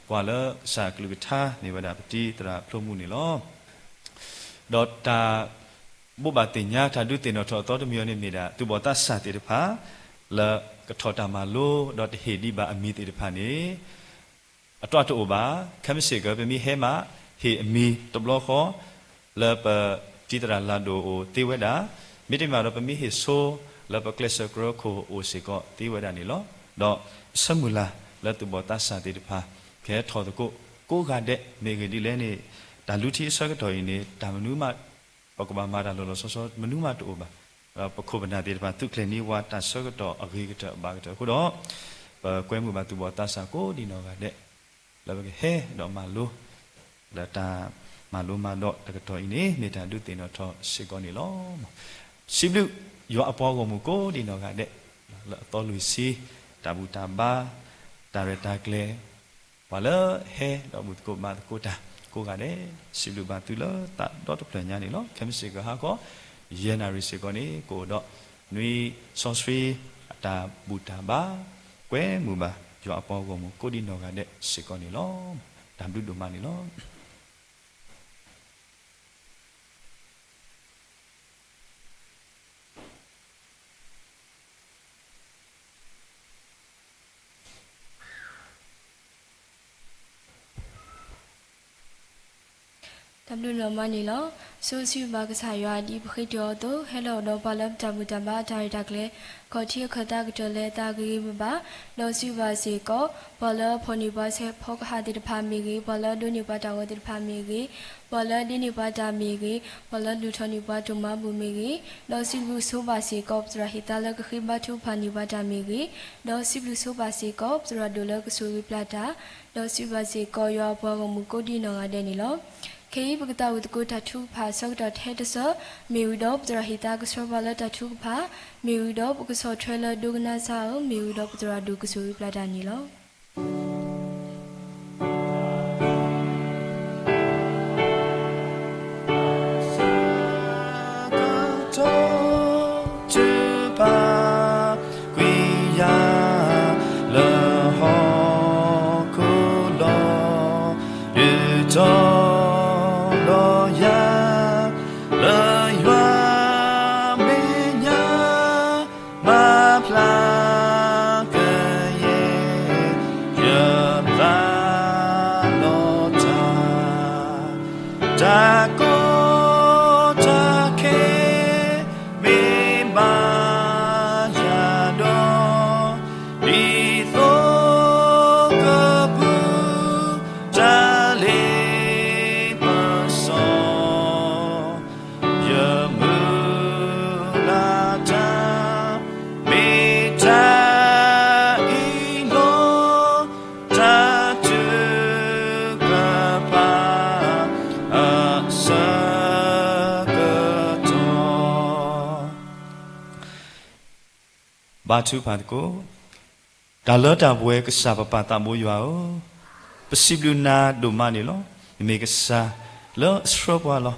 ပှၤလၢကစၢ်အကလုၢ်ကထါမ့ၢ်ဝဲဒၣ်ပတံၤသရၣ်ဖျိမုၣ်န့ၣ်လီၤ. ဒီးတၢ် ဘိးဘၣ်သ့ၣ်ညါတၢ်ဒုးသ့ၣ်နီၣ်ထီၣ်အသီတမံၤအံၤန့ၣ်မ့ၢ်ဒၣ် သူၣ်ဘီၣ်သးစၢ်သ့ၣ်တဖၣ် လၢကထီၣ်တၢ်မၤလိ ဒီးတဟ့ၣ်ဒံးဘၣ်အမံၤသ့ၣ်တဖၣ်န့ၣ် အတီၢ်တအိၣ်ဘၣ်. ခဲမုၢ်ဆ့ၣ်ကီး ပမ့ၢ်ဟဲမး ဟ့ၣ်အမံၤတဘျီဃီ လၢပတံၤသရၣ်လၤဒိၣ်အိၣ်သ့ဝဲဒၣ်, မ့တမ့ၢ်ဒီး ပမ့ၢ်ဟ့ၣ်ဆိ လၢပကျဲးစၢးကြၢးခိၣ်အိၣ်စ့ၢ်ကီးသ့ဝဲဒၣ်န့ၣ်လီၤ. ဒီးဆၢမုၢ်လၢ်လၢသူၣ်ဘီၣ်သးစၢ်သ့ၣ်တဖၣ် ကဟဲထီၣ်သကိးကိးဂၤဒဲး မ့ၢ်ဂ့ၢ်ဒ်လဲၣ်န့ၣ် တၢ်လူထံအဆၢကတီၢ်အံၤန့ၣ် တၢ်မနုၤမး ပကဘၣ်မၤတၢ်လီၤလီၤဆီဆီ မနုၤမးတအိၣ်ဘၣ်. ဒီးပခိၣ်ပနၢ်သ့ၣ်တဖၣ် သုးကျဲၤန့ၢ်ဝဲတၢ်ဆၢကတီၢ်အဂ့ၤကတၢၢ်အဘၣ်ကတၢၢ်အဃိဒီး ပကွဲမုာ်ဘၣ်သူၣ်ဘီၣ်သးစၢ်ကိးဒံနီၢ်ဂၤဒဲး လၢပကဟဲဒီးမၤလိ လၢတၢ်မၤလိမၤဒိးတကတီၢ်အံၤန့ၣ် မ့ၢ်တၢ်ဒုးသ့ၣ်နီၣ်ထီၣ်စ့ၢ်ကီးန့ၣ်လီၤ. စံးဘျုးယွၤအပှၤဂီၢ်မုၢ်ကိးဒံနီၢ်ဂၤဒဲး လၢအသီလွံၢ်ဆံ တၢ်ဘူၣ်တၢ်ဘါ တၢ်ရဲၣ်တၢ်ကျဲၤ ပှၤလၢဟဲဒီးဘူၣ်သကိးဘါသကိးတၢ်ကိးဂၤဒဲး စံးဘျုးဘၣ်သုလၢသးဒီတဖျၢၣ်ညါန့ၣ်လီၤ. ခဲမုၢ်ဆ့ၣ်ကီးဟါခီ ယဲၢ်နၣ်ရံၣ်စ့ၢ်ကီးန့ၣ် ကအိၣ်ဒီးနွံစီဆှံ အတၢ်ဘူၣ်တၢ်ဘါ ကွဲမုာ်ဘၣ်ယွၤအပှၤဂီၢ်မုၢ်ကိးဒံနီၢ်ဂၤဒဲးစ့ၢ်ကီးန့ၣ်လီၤ. တၢ်ဘျုးဒိၣ်မးန့ၣ်လီၤ. တၢ်ဘျုးဒိၣ်မးန့ၣ်လီၤ. ဆိစံးဘျုးဘၣ်ကစၢ်ယွၤဒ်ပဃ့တ့ၢ်အီၤအသိး ဟဲလီၤဒီးပှၤလၢပတၢ်ဘူၣ်တၢ်ဘါ တၢ်ရဲၣ်တၢ်ကျဲၤ ခီၣ်ထံးအခၢၣ်သးကတၢၢ်လၢသးဂ့ၤဂ့ၤဘၣ်ဘၣ်, ဒီးစံးဘျုးဘၣ်စ့ၢ်ကီး ပှၤလၢအဖီၣ်န့ၢ်ပှၤဆဲးဖီကဟၣ်သ့ၣ်တဖၣ်မ့ၢ်ဂ့ၤ, ပှၤလၢအဒိးန့ၢ်ပှၤတၢ်ဂီၤသ့ၣ်တဖၣ်မ့ၢ်ဂ့ၤ, ပှၤလၢအဒိးန့ၢ်ပှၤတၢ်မ့ၢ်ဂ့ၤ, ပှၤလၢအလူၤထီၣ်န့ၢ်ပှၤဒိၣ်မးအပူၤမ့ၢ်ဂ့ၤ, ဒီးစံးဘျုးဆိဘၣ်စ့ၢ်ကီး ပသရၣ်ဟ့ၣ်သါလၢကဃ့ဘါထုကဖၣ်န့ၢ်ပှၤတၢ်မ့ၢ်ဂ့ၤ, ဒီးစံးဘျုးဆိဘၣ်စ့ၢ်ကီး ပသရၣ်ဒိၣ်လၢကဆိၣ်ဂ့ၤပျၢ်တၢ်, ဒီးစံးဘျုးဘၣ်စ့ၢ်ကီး ယွၤအပှၤဂီၢ်မုၢ်ကိးဒံနီၢ်ဂၤဒဲးန့ၣ်လီၤ. ခဲအံၤပကသးဝံၣ်သကိးတၢ်ထုကဖၣ်အဆၢကတီၢ်ထဲတဆၢ, မ့ၢ်ဝံၤဒီးပသရၣ်ဟ့ၣ်သါကဆှၢပှၤလၢတၢ်ထုကဖၣ်, မ့ၢ်ဝံၤဒီးပကဆီၣ်ထွဲလၢဒိကနၣ်စၢ်ဧၢ, မ့ၢ်ဝံၤဒီးပသရၣ်ဒိၣ်ကဆိၣ်ဂ့ၤပျၢ်တၢ်န့ၣ်လီၤ. ကွံာ်ယၤလၢဟီၣ်ခိၣ်လီၤ. ဒုးတီၤဒီးယၤလၢယွၤမဲာ်ညါ မၤဖျါကယဲၢ်ယ ဘါထုကဖၣ်သကိး. တၢ်လၢတၢ်ပှဲၤကစၢ်ပပၢ်သးဘိယွၤဧၢ, ပစံးဘျုးနၤဒိၣ်မးန့ၣ်လီၤ. နမ့ၢ်ကစၢ်လၢအဆှၢပှၤလီၤ.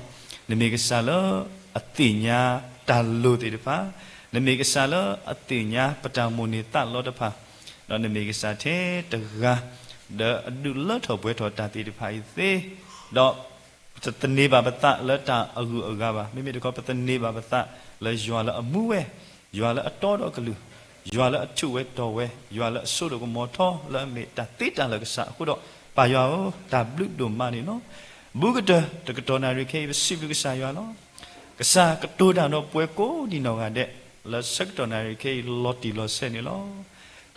နမ့ၢ်ကစၢ်လၢအသ့ၣ်ညါတၢ်လိၣ်သ့ၣ်တဖၣ်, နမ့ၢ်ကစၢ်လၢအသ့ၣ်ညါပတၢ်မိၣ်န့ၢ်သးလီတဖၣ်, ဒီးနမ့ၢ်ကစၢ်ထဲတဂၤ ဒီးအဒုးလၢထီၣ်ပှဲၤထီၣ်တၢ်သ့ၣ်တဖၣ်အံၤသ့, ဒီး ပတသန့ၤဘၣ်ပသးလၢတၢ်အဂုၤအဂၤဘၣ်. မ့မ့ၢ်တခီ ပသန့ၤဘၣ်ပသးလၢယွၤလၢအမူဝဲ, ယွၤလၢအတီဒီးအကလုၢ်, ယွၤလၢအထူးဝဲတီၤဝဲ, ယွၤလၢအစိဒိၣ်ကမီၤထီလၢအမ့ၢ်တၢ်သ့တၢ်လၢာ်ကစၢ်အဃိဒီး, ပၢ်ယွၤဧၢ, တၢ်ဘျုးဒိၣ်မးန့ၣ်လီၤ. ဘူးကတၢၢ်တကတီၢ်နၣ်ရံၣ်ခဲအံၤ ပစံးဘျုးကစၢ်ယွၤလီၤ. ကစၢ်ကတိၤတၢ်ဒီးပှၤကိးဒံနီၢ်ဂၤဒဲး လၢဆၢကတီၢ်နၣ်ရံၣ်ခဲအံၤ လီၤတံၢ်လီၤဆဲးန့ၣ်လီၤ.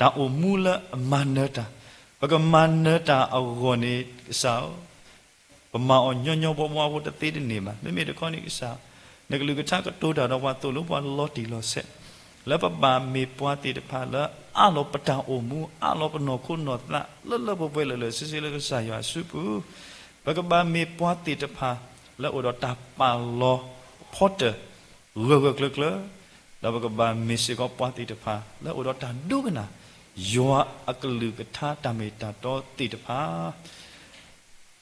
တၢ်အိၣ်မူလၢအမၤနၢၤတၢ်, ပကမၤနၢၤတၢ်အဂီၢ်န့ၣ် ကစၢ်ဧၢ, ပမၤအီၤညီညီဘှီဘှီဖိတသ့တန့ၢ်ဘၣ်. မ့မ့ၢ်တခီန့ၣ်ကစၢ်, နကလုၢ်ကထါကတိၤတၢ်ဒီးပှၤသိၣ်လိပှၤလီၤတံၢ်လီၤဆဲး, လၢပဘၣ်မ့ၢ်ပှၤသ့ၣ်တဖၣ်လၢအးလီၤပတၢ်အိၣ်မူ, အးလီၤပနီၢ်ခိနီၢ်သး လၢလၢပှဲၤပှဲၤလၢာ်လၢာ်ဆ့ဆ့လၢကစၢ်ယွၤအစုပူၤ, ပကဘၣ်မ့ၢ်ပှၤသ့ၣ်တဖၣ်လၢအိၣ်ဒီးတၢ်ပာ်လီၤဖီတၢၣ် ဂၢၢ်ဂၢၢ်ကျၢၤကျၢၤ, ဒီးပကဘၣ်မ့ၢ်စ့ၢ်ကီးပှၤသ့ၣ်တဖၣ် လၢအိၣ်ဒီးတၢ်ဒိကနၣ် ယွၤအကလုၢ်ကထါတၢ်မ့ၢ်တၢ်တီသ့ၣ်တဖၣ်,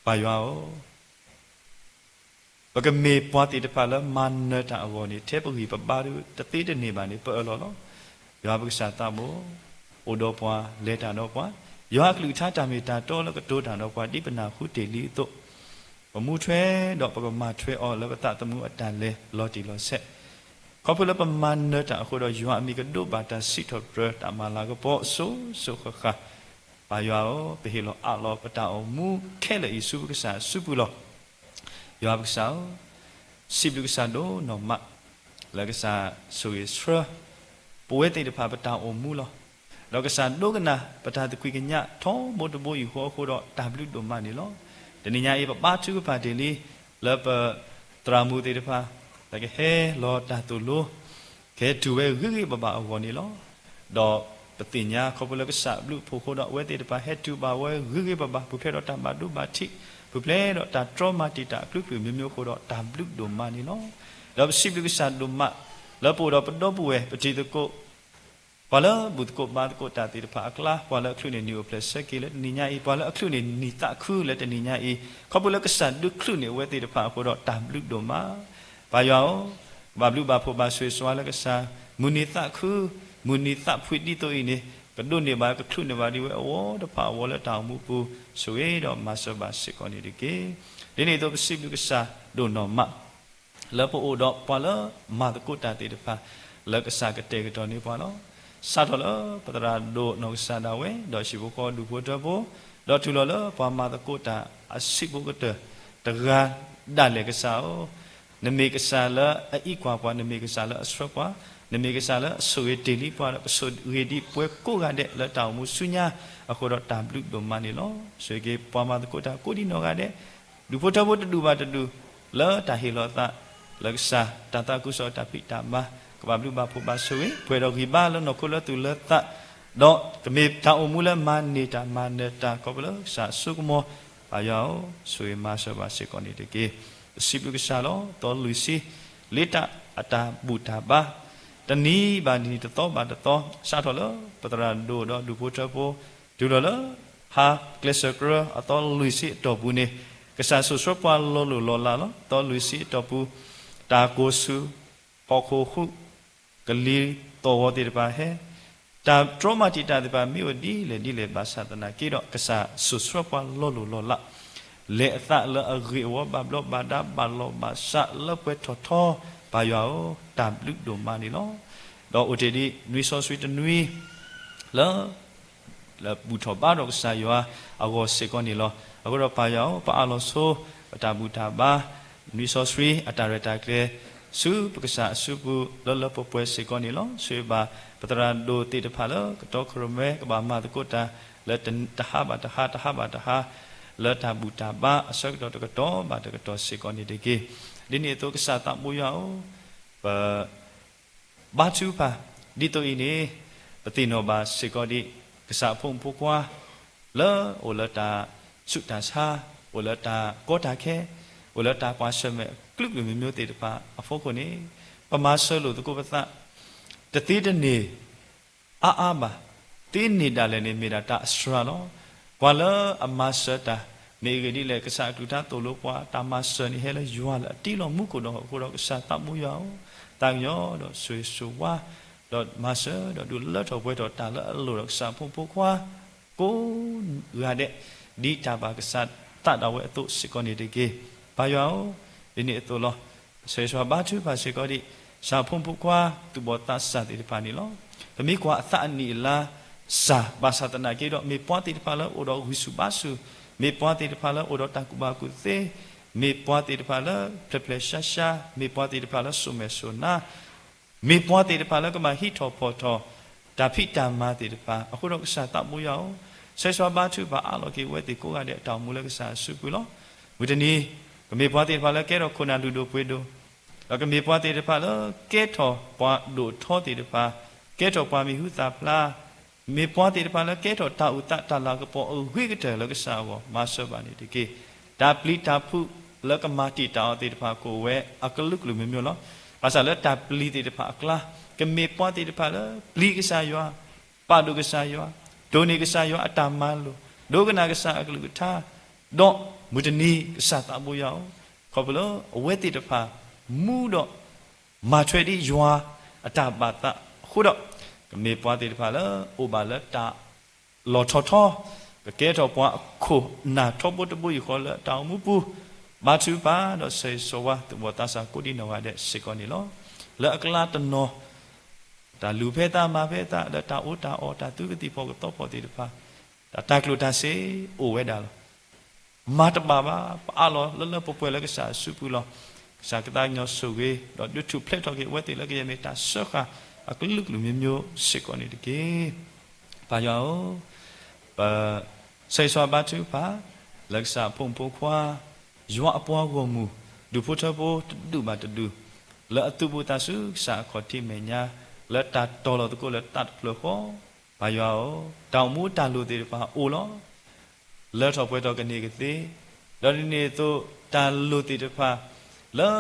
ပၢ်ယွၤဧၢ, ပကမ့ၢ်ပှၤသ့ၣ်တဖၣ်လၢမၤနၢၤတၢ်အဂီၢ်န့ၣ် ထဲပဂံၢ်ပဘါဒုးတသ့တန့ၢ်ဘၣ်န့ၣ် ပအၢၣ်လီၤလီၤ. ယွၤပကစၢ်သးဘိ အိၣ်ဒီးပှၤ လဲၤတၢ်ဒီးပှၤ, ယွၤအကလုၢ်ကထါတၢ်မ့ၢ်တၢ်တီလၢကတိၤတၢ်ဒီးပှၤဒ်ပနၢ်ဟူတ့ၢ်လံအသိး ပမူထွဲဒီးပကမၤထွဲအီၤလၢပသးသမူအတၢ်လဲၤလီၤတံၢ်လီၤဆဲး, ခီဖျိလၢပမၤနၢၤတၢ်အဃိဒီး ယွၤအမံၤကဒိးဘၣ်တၢ်စံးထီၣ်ပတြၢၤတၢ်မၤလၤကပီၤအစိၤစိၤဃၣ်ဃၣ်, ပၢ်ယွၤဧၢ, ပဟ့ၣ်လီၤအးလီၤပတၢ်အိၣ်မူခဲလၢာ်အံၤဆူပကစၢ်အစုပူၤလီၤ. ယွၤပကစၢ်ဧၢ, စံးဘျုးကစၢ်ဒိၣ်နီၢ်မး လၢကစၢ်ဆိၣ်ဂ့ၤဆှၢ ပဝဲသ့ၣ်တဖၣ်ပတၢ်အိၣ်မူလီၤ. ဒီးကစၢ်ဒိကနၣ်ပတၢ်သကွံာ်ကညးထီဘိတဘိယူၢ်ဃီအဃိဒီး တၢ်ဘျုးဒိၣ်မးန့ၣ်လီၤ. တနံၤညါအံၤ ပဘါထုကဖၣ်တ့ၢ်လံ လၢပသရၣ်မုၣ်သ့ၣ်တဖၣ် လၢကဟဲလီၤတၢ်သိၣ်လိ ကဟဲတုၤဝဲဂ့ၤဂ့ၤဘၣ်ဘၣ်အဂီၢ်န့ၣ်လီၤ. ဒီးပသ့ၣ်ညါခီဖျိလၢကစၢ်အဘျုးအဖှိၣ်အဃိဒီး အဝဲသ့ၣ်တဖၣ်ဟဲတုၤဘၣ်ဝဲဂ့ၤဂ့ၤဘၣ်ဘၣ် ပူၤဖျဲးဒီးတၢ်ဘၣ်ဒိဘၣ်ထံး, ပူၤဖျဲးဒီးတၢ်တြီမၤတံာ်တာ်အကလုာ်ကလုာ်မျိုးမျိုးအဃိဒီး တၢ်ဘျုးဒိၣ်မးန့ၣ်လီၤ. ဒီးပစံးဘျုးကစၢ်ဒိၣ်မး လၢပအိၣ်ဒီးပဒီပုၢ်ဝဲၢ် ပတံၤသကိး ပှၤလၢဘူၣ်သကိးဘါသကိးတၢ်သ့ၣ်တဖၣ်အကျါ, ပှၤလၢအချုးန့ၢ်နံၣ်အိၣ်ဖျဲၣ်ဆၢက့ၤလၢတနံၤညါအံၤ, ပှၤလၢအချုးန့ၢ်နံၣ်သးခုလၢတနံၤညါအံၤ, ခီဖျိလၢကစၢ်ဒုးချုးန့ၢ်အဝဲသ့ၣ်တဖၣ်အဃိဒီး တၢ်ဘျုးဒိၣ်မး. ပၢ်ယွၤဧၢ, ကဘၣ်ဘျုးဘၣ်ဖှိၣ်ဘၣ်ဆိၣ်ဂ့ၤဆိၣ်ဝါလၢကစၢ်, မုၢ်နံၤသးခု, မုၢ်နံၤသးဖှံဒ်သိးအံၤန့ၣ် ကဒိးန့ၢ်ဘၣ်ကချုးန့ၢ်ဘၣ်ဒံးဝဲအဝီတဖၣ်အဝီလၢတၢ်အိၣ်မူပူၤ, ဆိၣ်ဂ့ၤဒီးမၤစၢၤဘၣ်စ့ၢ်ကီးန့ၣ်တက့ၢ်. ဒ်န့ၣ်အသိးပစံးဘျုးကစၢ်ဒိၣ်နီၢ်မး လၢပအိၣ်ဒီးပှၤလၢမၤသကိးတၢ်သ့ၣ်တဖၣ် လၢကစၢ်ကတဲာ်ကတီၤန့ၢ်ပှၤလီၤ. စးထီၣ်လၢပသရၣ်ဒိၣ်နီၢ်ကစၢ်ဒၣ်ဝဲ, ဒီးဟံၣ်ဖိဃီဒူၣ်ဖိထၢဖိ, ဒီးတုၤလီၤလၢပှၤမၤသကိးတၢ်အဆံးဖိကတၢၢ်တဂၤဒၣ်လဲာ်ကစၢ်ဧၢ, နမ့ၢ်ကစၢ်လၢအအံးကွၢ်ပှၤ, နမ့ၢ်ကစၢ်လၢအဆှၢပှၤ, နမ့ၢ်ကစၢ်လၢအဆိၣ်ဂ့ၤတ့ၢ်လံပှၤဒီး ကဆိၣ်ဂ့ၤဒံးပှၤကိးဂၤဒဲးလၢတၢ်အိၣ်မူဆူညါအဃိဒီး တၢ်ဘျုးဒိၣ်မးန့ၣ်လီၤ. ဆိၣ်ဂ့ၤက့ၤပှၤမၤသကိးတၢ်ကိးဒံနီၢ်ဂၤဒဲး ဒူၣ်ဖိထၢဖိတဒူၣ်ဘၣ်တဒူၣ် လၢတၢ်ဟ့ၣ်လီၤသး လၢကစၢ်တၢ်သးခုကစီၣ်တၢ်ဖံးတၢ်မၤ ကဘၣ်ဘျုးဘၣ်ဖှိၣ်ဘၣ်ဆိၣ်ဂ့ၤ ပှဲၤဒီးဂံၢ်ဘါလၢနီၢ်ခိလၢသူၣ်လၢသး, ဒီးကမ့ၢ်တၢ်အိၣ်မူလၢမၤန့ၢ်တၢ်မၤနၢၤတၢ် ခီဖျိလၢကစၢ်အစိကမီၤ, ပၢ်ယွၤဧၢ, ဆိၣ်ဂ့ၤမၤစၢၤဘၣ်စ့ၢ်ကီးန့ၣ်တက့ၢ်. ပစံးဘျုးကစၢ်လီၤ. သီလွံၢ်ဆံ လ့တၢ်အတၢ်ဘူၣ်တၢ်ဘါ တနံၤဘၣ်တနံၤ တသီဘၣ်တသီ စးထီၣ်လၢပသရၣ်ဒိၣ်ဒီးဒူၣ်ဖိထၢဖိ တုၤလီၤလၢ ဟါကျဲးစၢးကရၢအသီလွံၢ်ဆံအတီၢ်ပူၤန့ၣ် ကစၢ်ဆိၣ်ဆှၢပှၤလီၤလိၢ်လီၤလးလီၤ. သီလွံၢ်ဆံအတီၢ်ပူၤ တၢ်ကိၢ်ဆူၣ် ဟီၣ်ခိၣ်ဟူး ကလံၤသီၣ်ဂီၤသ့ၣ်တဖၣ်ဟဲ, တၢ်တြီမၤတံာ်တာ်သ့ၣ်တဖၣ်မ့ၢ်အိၣ်ဒ်လဲၣ်ဒ်လဲၣ် ဘၣ်ဆၣ်သနာ်က့ဒီး ကစၢ်ဆိၣ်ဆှၢပှၤလီၤလိၢ်လီၤလး လဲၤအသးလၢအဂ့ၢ်အဝီ ဘၣ်ဘျီးဘၣ်ဒါ ဘၣ်လီၢ်ဘၣ်စးလၢပှဲၤထီၣ်ထီ, ပၢ်ယွၤဧၢ, တၢ်ဘျုးဒိၣ်မးန့ၣ်လီၤ. ဒီးအိၣ်တ့ၢ်ဒံးနွံစီဆှံတနွံ လၢ လၢဘူၣ်ထီၣ်ဘါထီၣ်ကစၢ်ယွၤအဂီၢ်စ့ၢ်ကီးန့ၣ်လီၤ. အဃိဒီးပၢ်ယွၤဧၢ, ပအးလီၤဆိ ပတၢ်ဘူၣ်တၢ်ဘါ နွံစီဆှံအတၢ်ရဲၣ်တၢ်ကျဲၤ ဆူပကစၢ်အစုပူၤလၢလၢပှဲၤပှဲၤစ့ၢ်ကီးန့ၣ်လီၤ. ဆိၣ်ဂ့ၤဘၣ်ပသရၣ်ဒိၣ်သ့ၣ်တဖၣ်လၢကတီၢ်ခရၢၣ်မဲ ကဘၣ်မၤသကိးတၢ် လၢတဟါဘၣ်တဟါ တဟါဘၣ်တဟါ လၢတၢ်ဘူၣ်တၢ်ဘါအဆၢကတီၢ်တကတီၢ်ဘၣ်တကတီၢ်စ့ၢ်ကီးန့ၣ်တက့ၢ်. ဒ်န့ၣ်အသိးကစၢ်သးဘိယွၤဧၢ, ပ ဘါထုကဖၣ် ဒ်သိးအံၤန့ၣ် ပသ့ၣ်နီၣ်ဘၣ်စ့ၢ်ကီးဒံး ကစၢ်အဖိမုၣ်ဖိခွါ လၢအိၣ်လၢတၢ်ဆူးတၢ်ဆါ, အိၣ်လၢတၢ်ကီတၢ်ခဲ, အိၣ်လၢတၢ်ကွၢ်ဆၢၣ်မဲာ်အကလုာ်ကလုာ်မျိုးမျိုးသ့ၣ်တဖၣ်အဖီခိၣ်န့ၣ် ပမၤစၢၤလိာ်သကိးပသး တသ့တန့ၢ် အါအါဘၣ်. သ့န့ၢ်ဒၣ်လဲာ်န့ၣ် မ့ၢ်ဒၣ်တၢ်အစှၤလီၤ. ပှၤလၢအမၤစၢၤတၢ် မ့ၢ်အဂ့ၢ်ဒ်လဲၣ်, ကစၢ်အကလုၢ်ကထါသိၣ်လိပှၤ တၢ်မၤစၢၤန့ၣ်ဟဲလၢယွၤလၢအတ့လီၤမူခိၣ်ဒီးအဃိဒီး ကစၢ်သးဘိယွၤဧၢ, သးကညီၤဒီးဆိၣ်ဂ့ၤဆိၣ်ဝါ ဒီးမၤစၢၤဒီးဒုးလၢထီၣ်ပှဲၤထီၣ်တၢ်လၢအလိၣ်ဒီးကစၢ်အဖိမုၣ်ဖိခွါ ကိးဂၤဒဲး ဒ်တၢ်ဘၣ်ကစၢ်သးဒၣ်ဝဲအသိးစ့ၢ်ကီးန့ၣ်တက့ၢ်. ပၢ်ယွၤဧၢ, ဒ်န့ၣ်အသိးလီၤ. ဆိၣ်ဂ့ၤဆိၣ်ဝါဘါထုကဖၣ်စ့ၢ်ကီးဒံး ကစၢ်အဖိမုၣ်ဖိခွါ သူၣ်ဘီၣ်သးစၢ်သ့ၣ်တဖၣ်န့ၣ်လီၤ. ပမ့ၢ်ကွၢ်အသးအနံၣ်အလါစၢ် ဘၣ်ဆၣ်သနာ်က့ဒီး မ့ၢ်ပှၤသ့ၣ်တဖၣ်လၢအိၣ်ဒီးဂံၢ်ဆူၣ်ဘါဆူၣ်, မ့ၢ်ပှၤသ့ၣ်တဖၣ်လၢအိၣ်ဒီးတၢ်ကူၣ်ဘၣ်ကူၣ်သ့, မ့ၢ်ပှၤသ့ၣ်တဖၣ်လၢဖျဲးဖျဲးရှါရှါ, မ့ၢ်ပှၤသ့ၣ်တဖၣ်လၢစိာ်မဲာ်စိာ်နါ မ့ၢ်ပှၤသ့ၣ်တဖၣ်လၢကဘၣ်ဟံးထီၣ်ဖီၣ်ထီၣ် တၢ်ဖံးတၢ်မၤသ့ၣ်တဖၣ် အဃိဒီးကစၢ်သးဘိယွၤဧၢ, ဆိၣ်ဂ့ၤဆိၣ်ဝါဘါထုကဖၣ်အးလီၤက့ၤဝဲသ့ၣ်ကိးဂၤဒဲးအတၢ်အိၣ်မူလၢကစၢ်အစုပူၤလီၤ. မုၢ်တနံၤ ကမ့ၢ်ပှၤသ့ၣ်တဖၣ်လၢကဲထီၣ်ခိၣ်နၢ်လုၢ်ဒိၣ်ပှ့ၤဒိၣ်, ဒီးကမ့ၢ်ပှၤသ့ၣ်တဖၣ်လၢကဲထီၣ်ပှၤဒိၣ်ထီသ့ၣ်တဖၣ်, ကဲထီၣ်ပှၤမံၤဟူသၣ်ဖျါ မ့ၢ်ပှၤသ့ၣ်တဖၣ်လၢကဲထီၣ်တၢ်အိၣ်သးတၢ်လၤကပီၤအဂ့ၤကတၢၢ်လၢကစၢ်အဂီၢ် မၤစၢၤဘၣ်န့ၣ်တက့ၢ်. တၢ်ပျံၤတၢ်ဖုးလၢကမၤတံာ်တာ်အီၤသ့ၣ်တဖၣ်ကအိၣ်ဝဲအကလုာ်ကလုာ်မျိုးမျိုးလီၤ. ဘၣ်ဆၣ်လၢတၢ်ပျံၤသ့ၣ်တဖၣ်အကျါ ကမ့ၢ်ပှၤသ့ၣ်တဖၣ်လၢပျံၤကစၢ်ယွၤ, ပာ်ဒိၣ်ကစၢ်ယွၤ, ဒိးန့ၢ်ကစၢ်ယွၤအတၢ်မၤလိာ်, ဒိကနၣ်ကစၢ်အကလုၢ်ကထါ, ဒီးမုၢ်တနံၤကစၢ်သးဘိယွၤဧၢ, ခီဖျိလၢအဝဲသ့ၣ်တဖၣ် မူဒီး မၤထွဲဒ်ယွၤအတၢ်ဘၣ်သးအဃိဒီး ကမ့ၢ်ပှၤသ့ၣ်တဖၣ်လၢအိၣ်ဘၣ်လၢတၢ်လီၢ်ထီၣ်ထီ, ကကဲထီၣ်ပှၤအခိၣ်နၢ်ထီဘိတဘိယူၢ်ဃီလၢတၢ်အိၣ်မူပူၤ, ဘါထုကဖၣ်ဒီးဆိၣ်ဂ့ၤဆိၣ်ဝါ သူၣ်ဘီၣ်သးစၢ်ကိးဒံနီၢ်ဂၤဒဲးစ့ၢ်ကီးန့ၣ်လီၤ. လၢအကျါတနီၤ တၢ်လူၤဖဲသးမၤဖဲသး လၢတၢ်အီၣ်တၢ်အီ တၢ်သူကသံၣ်ဖီကသီဖီသ့ၣ်တဖၣ် တၢ်တၢ်ကျိၣ်တၢ်စ့အိၣ်ဝဲဒၣ်လီၤ. မၤတဘၣ်ဘၣ်, ပအးလီၤလၢလၢပှဲၤပှဲၤလၢကစၢ်အစုပူၤလီၤ. ကစၢ်ကသးကညီၤဆိၣ်ဂ့ၤ ဒီးဒုးထူၣ်ဖျဲးထီၣ်က့ၤအဝဲသ့ၣ်လၢကယဲၢ်မ့ၢ်တၢ်စၢဃာ်အကလုာ်ကလုာ်မျိုးမျိုးစ့ၢ်ကီးန့ၣ်တက့ၢ်. ပၢ်ယွၤဧၢ, ပ ဆိၣ်ဂ့ၤဆိၣ်ဝါဘါထုကဖၣ် လၢကစၢ်အဖိမုၣ်ဖိခွါ ယွၤအပှၤဂီၢ်မုၢ် ဒူၣ်ဖိထၢဖိတဒူၣ်ဘၣ်တဒူၣ် လၢအသုးဘူးသးဆူကစၢ်အခီၣ်ထံးမဲာ်ညါ လၢတၢ်တီၤလီၤသကိးလၢသးတဖျၢၣ်ဃီ, ပၢ်ယွၤဧၢ, တၢ်အိၣ်မူတၢ်လိၤသ့ၣ်တဖၣ်အိၣ်လီၤ. လၢထီၣ်ပှဲၤထီၣ်ကန့ၢ်ကသ့, ဒီးဒ်န့ၣ်အသိး တၢ်လိၤသ့ၣ်တဖၣ် လၢ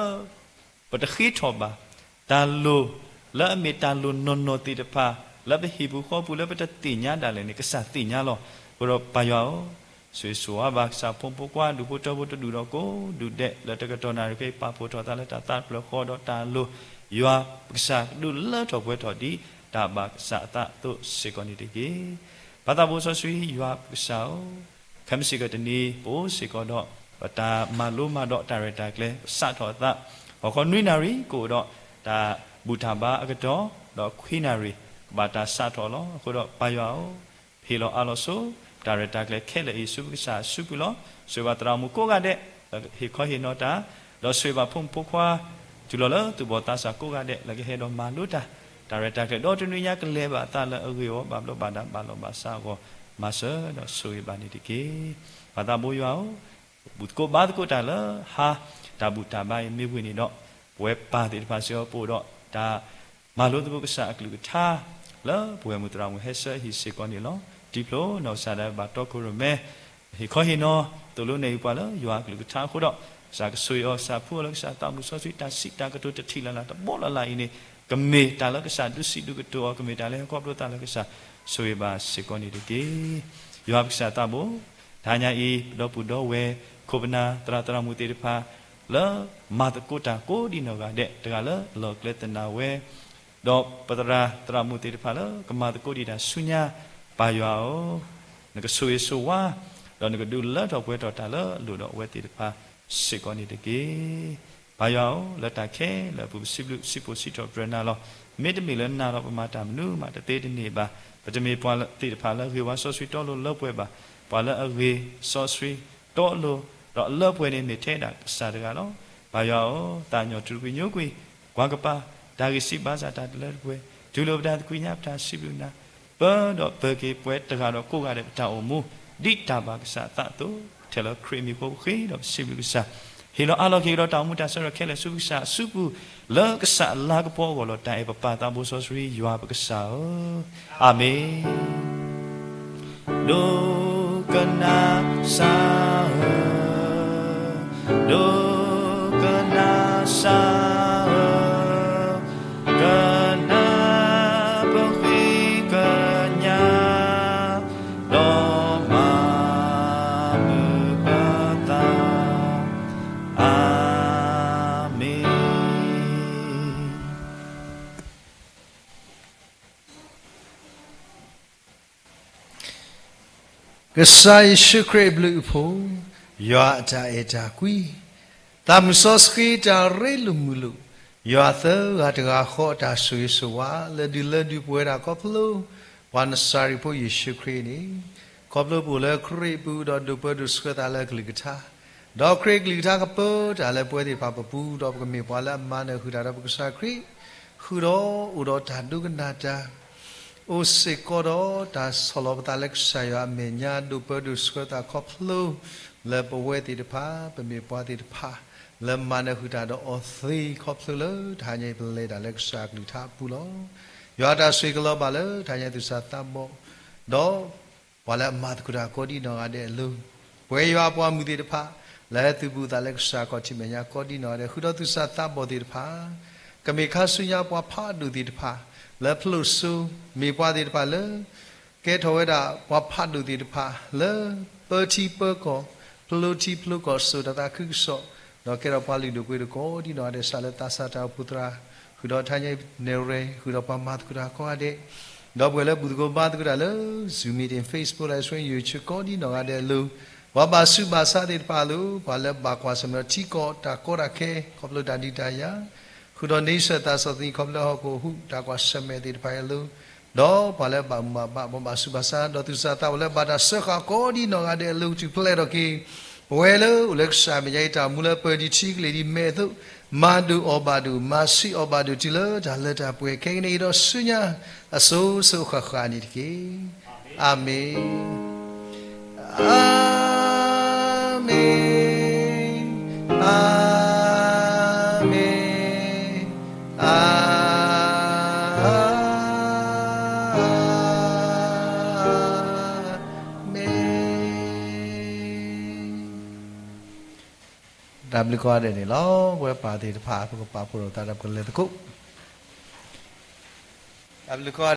ပတဃ့ထီၣ်ဘၣ်, တၢ်လိၤ လၢအမ့ၢ်တၢ်လိၤနီၢ်နီၢ်သ့ၣ်တဖၣ် လၢပဟံၣ်ပူၤဃီပူၤလၢပတသ့ၣ်ညါဒၣ်လဲာ်န့ၣ် ကစၢ်သ့ၣ်ညါလီၤ. အဃိဒီးပၢ်ယွၤဧၢ, ဆိၣ်ဂ့ၤဆိၣ်ဝါဘၣ်ကစၢ်ဖိမုၣ်ဖိခွါ ဒူၣ်ဖိထၢဖိတဒူၣ်ဒီးကိးဒူၣ်ဒဲး လၢတကတီၢ်နၣ်ရံၣ်ခဲအံၤ ပာ်ဖှိၣ်ထီၣ်သးလၢတၢ်သးတဖျၢၣ်ဃီဒီးတၢ်လိၤ, ယွၤပကစၢ်ကဒုးလၢထီၣ်ပှဲၤထီၣ်ဒ်တၢ်ဘၣ်ကစၢ်အသးအသိးစ့ၢ်ကီးန့ၣ်တက့ၢ်. ပၢ်သးဘိစီဆှံယွၤပကစၢ်ဧၢ, ခဲမုၢ်ဆ့ၣ်ကတနံၤ ပအိၣ်စ့ၢ်ကီးဒီး ပတၢ်မၤလိမၤဒိးတၢ်ရဲၣ်တၢ်ကျဲၤ ပစးထီၣ်အသး, ဟီၣ်ခိၣ်နွံနၣ်ရံၣ် ကအိၣ်ဒီးတၢ်ဘူၣ်တၢ်ဘါအကတီၢ်, ဒီးခွံနၣ်ရံၣ် ကဘၣ်တၢ်စးထီၣ်လီၤ. အဃိဒီးပၢ်ယွၤဧၢ, ဟ့ၣ်လီၤအးလီၤဆိ တၢ်ရဲၣ်တၢ်ကျဲၤခဲလၢာ်အံၤဆူပကစၢ်အစုပူၤလီၤ. ဆိၣ်ဂ့ၤဘၣ်သရၣ်မုၣ်ကိးဂၤဒဲး လၢဟ့ၣ်ခီဟ့ၣ်နီၤတၢ်, ဒီးဆိၣ်ဂ့ၤဘၣ်ဖိမုၣ်ဖိခွါ တုၤလီၤလၢသူၣ်ဘီၣ်သးစၢ်ကိးဂၤဒဲး လၢကဟဲဒီးမၤလိတၢ်, တၢ်ရဲၣ်တၢ်ကျဲၤဒီတနွံညါ ကလဲၤဘၣ်အသးလၢအဂ့ၢ်အဝီ ဘၣ်ဘျီးဘၣ်ဒါဘၣ်လီၤဘၣ်စးအဂီၢ် မၤစၢၤဒီးဆိၣ်ဂ့ၤဘၣ်န့ၣ်တက့ၢ်. ပၢ်သးဘိယွၤဧၢ, ဘူၣ်သကိးဘါသကိးတၢ်လၢဟါ တၢ်ဘူၣ်တၢ်ဘါအံၤမ့ၢ်ဝံၤန့ၣ်ဒီး ပဝဲပၢ်သ့ၣ်တဖၣ်စ့ၢ်ကီး ပအိၣ်ဒီးတၢ်မၤလိသကိးကစၢ်အကလုၢ်ကထါ လၢပဝဲၢ်မုၣ်သရၣ်မုၣ်ဟဲဆၢအဟံၣ်စ့ၢ်ကီးန့ၣ်လီၤ. ဒ်ဖျိနီၢ်ကစၢ်ဒၣ်ဘၣ်တီခိၣ်ရိၣ်မဲ ဟ့ၣ်ခီဟ့ၣ်နီၤ သိၣ်လိနဲၣ်အုၣ်ပှၤလၢယွၤအကလုၢ်ကထါအဃိဒီး ကစၢ်ကဆိၣ်ဂ့ၤအီၤ ကစၢ်ဖှူအီၤလၢကစၢ်သးမုၢ်စီဆှံ တၢ်စံးတၢ်ကတိၤတထံၣ်လၢ်လၢ်တဘီလၢ်လၢ်အံၤန့ၣ် ကမ့ၢ်တၢ်လၢကစၢ်ဒုးစံးဒုးကတိၤအီၤ ကမ့ၢ်တၢ်လၢဟဲခီဖျိသးလၢကစၢ် ဆိၣ်ဂ့ၤဘၣ်စ့ၢ်ကီးန့ၣ်တက့ၢ်. ယွၤပကစၢ်သးဘိ တဟါညါအံၤ ပဒီပုၢ်ဒီဝဲၢ် ခိၣ်ပနၢ်သရၣ်သရၣ်မုၣ်သ့ၣ်တဖၣ် လၢမၤသကိးတၢ်ကိးဒံးနီၢ်ဂၤဒဲး တဂၤလၢလီၢ်ကျဲသနာ်ဝဲ ဒီးပသရၣ်သရၣ်မုၣ်သ့ၣ်တဖၣ်လၢကမၤသကိးဒံးတၢ်ဆူညါ ပၢ်ယွၤဧၢ, နကဆိၣ်ဂ့ၤဆိၣ်ဝါ ဒီးနကဒုးလၢထီၣ်ပှဲၤထီၣ်တၢ်လၢအလိၣ်ဒီးအဝဲသ့ၣ်တဖၣ်စ့ၢ်ကီးန့ၣ်တက့ၢ်. ပၢ်ယွၤဧၢ, လၢတၢ်ခဲလၢာ်အပူၤ ပစံးဘျုးစံးဖှိၣ်စံးထီၣ်ပတြၢၤနၤလီၤ. မ့တမ့ၢ်လၢနၤဒီး ပမၤတၢ်မနုၤမးတသ့တန့ၢ်ဘၣ်. ပတမ့ၢ်ပှၤသ့ၣ်တဖၣ်လၢအဂ့ၤဝါစီဆှံတီလိၤလၢပှဲၤဘၣ်. ပှၤလၢအဂ့ၤစီဆှံတီလိၤ ဒီးအလၢပှဲၤန့ၣ် မ့ၢ်ထဲဒၣ်ကစၢ်တဂၤလီၤ. ပၢ်ယွၤဧၢ, သးကညီၤတြူာ်ကွံာ်ညိကွံာ် ကွၢ်ကပၤ တၢ်ဂံၢ်စၢ်ဘါစၢ် တၢ်တလၢတပှဲၤ တုၤလၢပတၢ်သကွံာ်ညါ ပတၢ်စံးဘျုးနၤ ပၢၤဒီးပၢၤက့ၤပှၤတဂၤဒီးကိးဂၤဒဲး ပတၢ်အိၣ်မူ ဒ်တၢ်ဘၣ်ကစၢ်အသးအသိး ထဲလၢခရံာ်အမံၤအဃိ ပဃ့ဒီးပစံးဘျုးကစၢ်, ဟ့ၣ်လီၤအးလီၤက့ၤဒီးတၢ်အိၣ်မူတၢ်ဆၢကတီၢ်ခဲလၢာ် ဆူပကစၢ်အစုပူၤ လၢကစၢ်အလၤကပီၤအဂီၢ်လီၤ. တၢ်အဲၣ်ပပၢ်သးဘိစီဆှံယွၤပကစၢ်ဧၢ, အၤမ့ၣ်. ဒိကနၣ်စၢ်ဧၢ, ဒိကနၣ်စၢ်ဧၢ, ကနၣ်ပဃ့က ကစၢ်ယ့ၣ်ၡူးခရံာ်အဘျုးအဖှိၣ်, ယွၤအတၢ်အဲၣ်တၢ်ကွံ, သးမုၢ်စီဆှံတၢ်ရ့လိာ်မုာ်လိာ်, ယွၤသၢဂၤတဂၤဃီအတၢ်ဆိၣ်ဂ့ၤဆိၣ်ဝါ လၢဒုးလၢဒုးပဝဲဒၣ်ခီဖျိ ပှၤနစၤရ့းဖိယ့ၣ်ၡူးခရံာ်န့ၣ်, ခီဖျိပအိၣ်လၢခရံာ်ပူၤဒီးဒိးပၢဒိးဆှၢသးလၢကလုၢ်ကထါ, ဒီးခရံာ်ကလုၢ်ကထါကပၢတၢ်လၢပဝဲသ့ၣ်တဖၣ်ပပူၤ ဒီးပကမ့ၢ်ပှၤလၢအမၤနၢၤဃုာ်တၢ်ဒီးပကစၢ်ခရံာ် ဃုာ်ဒီးအိၣ်ဒီးတၢ်ဒိကနၣ်တၢ် အိၣ်စ့ၢ်ကီးဒီးတၢ်ဆီၣ်လီၤပသးလၢကစၢ်ယွၤအမဲာ်ညါ ဒိးပၢဒိးဆှၢသးခီဖျိ လၢပဝဲသ့ၣ်တဖၣ် ပမ့ၢ်ပှၤသ့ၣ်တဖၣ် လၢမၤနၢၤဃုာ်တၢ်ဒီးအီၤသ့ခီဖျိလၢတဟါညါအံၤပလဲၤတၢ်လၢကစၢ်အကလုၢ်ကထါအပူၤလီၤ. ယွၤတၢ်ဆိၣ်ဂ့ၤကလီၤဘၣ်လၢတဟါညါသူၣ်စၢ်သးဘီၣ် ဒီး ပှၤလၢအမၤသကိးတၢ်ကိးဒ်နီၢ်ဂၤဒဲးအလိၤ, ပဝဲယွၤအပှၤမုၢ်သ့ၣ်တဖၣ် လၢဟဲသုးဘူးသးလၢကစၢ်ခီၣ်ထံးမဲာ်ညါကိးဒ်နီၢ်ဂၤဒဲး ဃုာ်ဒီးသူၣ်စၢ်သးဘီၣ်သ့ၣ်တဖၣ် ကမ့ၢ်ခါဆူညါပှၤဖးဒိၣ်သ့ၣ်တဖၣ် လၢဖျိၣ်စိ မ့ၢ်ပှၤသ့ၣ်တဖၣ်လၢ ကဲထီၣ်ဝဲဒၣ်ပှၤဖးဒိၣ်သ့ၣ်တဖၣ် လၢပၢထံပၢကီၢ် ဖျိထံဖျိကီၢ် စိာ်တၢ်သးခုကစီၣ် ဒီးကဲထီၣ်ပှၤလုၢ်ဒိၣ်ပှ့ၤဒိၣ်ကိးဒ်နီၢ်ဂၤဒဲး စးလၢသးစၢ်တၢ်အိၣ်ဖှိၣ်သရၣ် ဃုာ်ဒီးတဟါညါအံၤနဲၣ်ရွဲၣ် ဃုာ်ဒီးပှၤမၤသကိးတၢ်ကိးဂၤဒဲး ဒီးပဝဲလၢဘူၣ်သကိးဘါသကိးတၢ်လၢ Zoom meeting, Facebook Live Stream, YouTube ကိးဒ်နီၢ်ဂၤဒဲးအလိၤ, ပှၤဘၣ်ဆူးဘၣ်ဆါသ့ၣ်တဖၣ်အလိၤ, ပှၤလၢဘၣ်ကွၢ်ဆၢၣ်မဲာ်ဒီးထံကီၢ်တၢ်ကီတၢ်ခဲ ခီဖျိတၢ်ဒုးတၢ်ယၤ, ဃုာ်ဒီးန့ဆၢၣ်သးစီဆှံ ခီဖျိဟီၣ်ခိၣ်ဟူး တၢ်ကွၢ်ဆၢၣ်မဲာ်သ့ၣ်တဖၣ်အံၤအလိၤ, ဒီးပှၤလၢဘၣ်မူဘၣ်ဒါ ပှၤဘၣ်ဆူးဘၣ်ဆါ ဒီးသူၣ်စၢ်သးဘီၣ်လၢဘၣ်တၢ်စၢဃာ်ကိးဒ်နီၢ်ဂၤဒဲးအလိၤ ကထုးဖျဲးထီၣ်က့ၤ ပဝဲလၢအိၣ်လၢကစၢ်မဲာ်ညါအံၤ တၢ်အိၣ်မူလၢပၢၤဒံးထံကလ့ၢ်ဒံးမဲာ်အသိး, မၤဒိၣ်အီၣ်ဘၣ်ဒိၣ် မၤဆံးအီၣ်ဘၣ်ဒိၣ် တုၤလၢတၢ်လၢတၢ်ပှဲၤ ခဲကနံၣ်အံၤဒီးဆူညါ အစိၤစိၤဃၣ်ဃၣ်န့ၣ်တက့ၢ်. အၤမ့ၣ်, အၤမ့ၣ်, အၤမ့ၣ်, အၤမ့ၣ်. တၢ်ဘျုးကိးဂၤဒဲးန့ၣ်လီၤ. ပဝဲပၢ်သ့ၣ်တဖၣ် ပကပာ်ဖှိၣ်ဒီးသးဒီးပကလဲၤသကိး တၢ်ဘျုးကိးဂၤ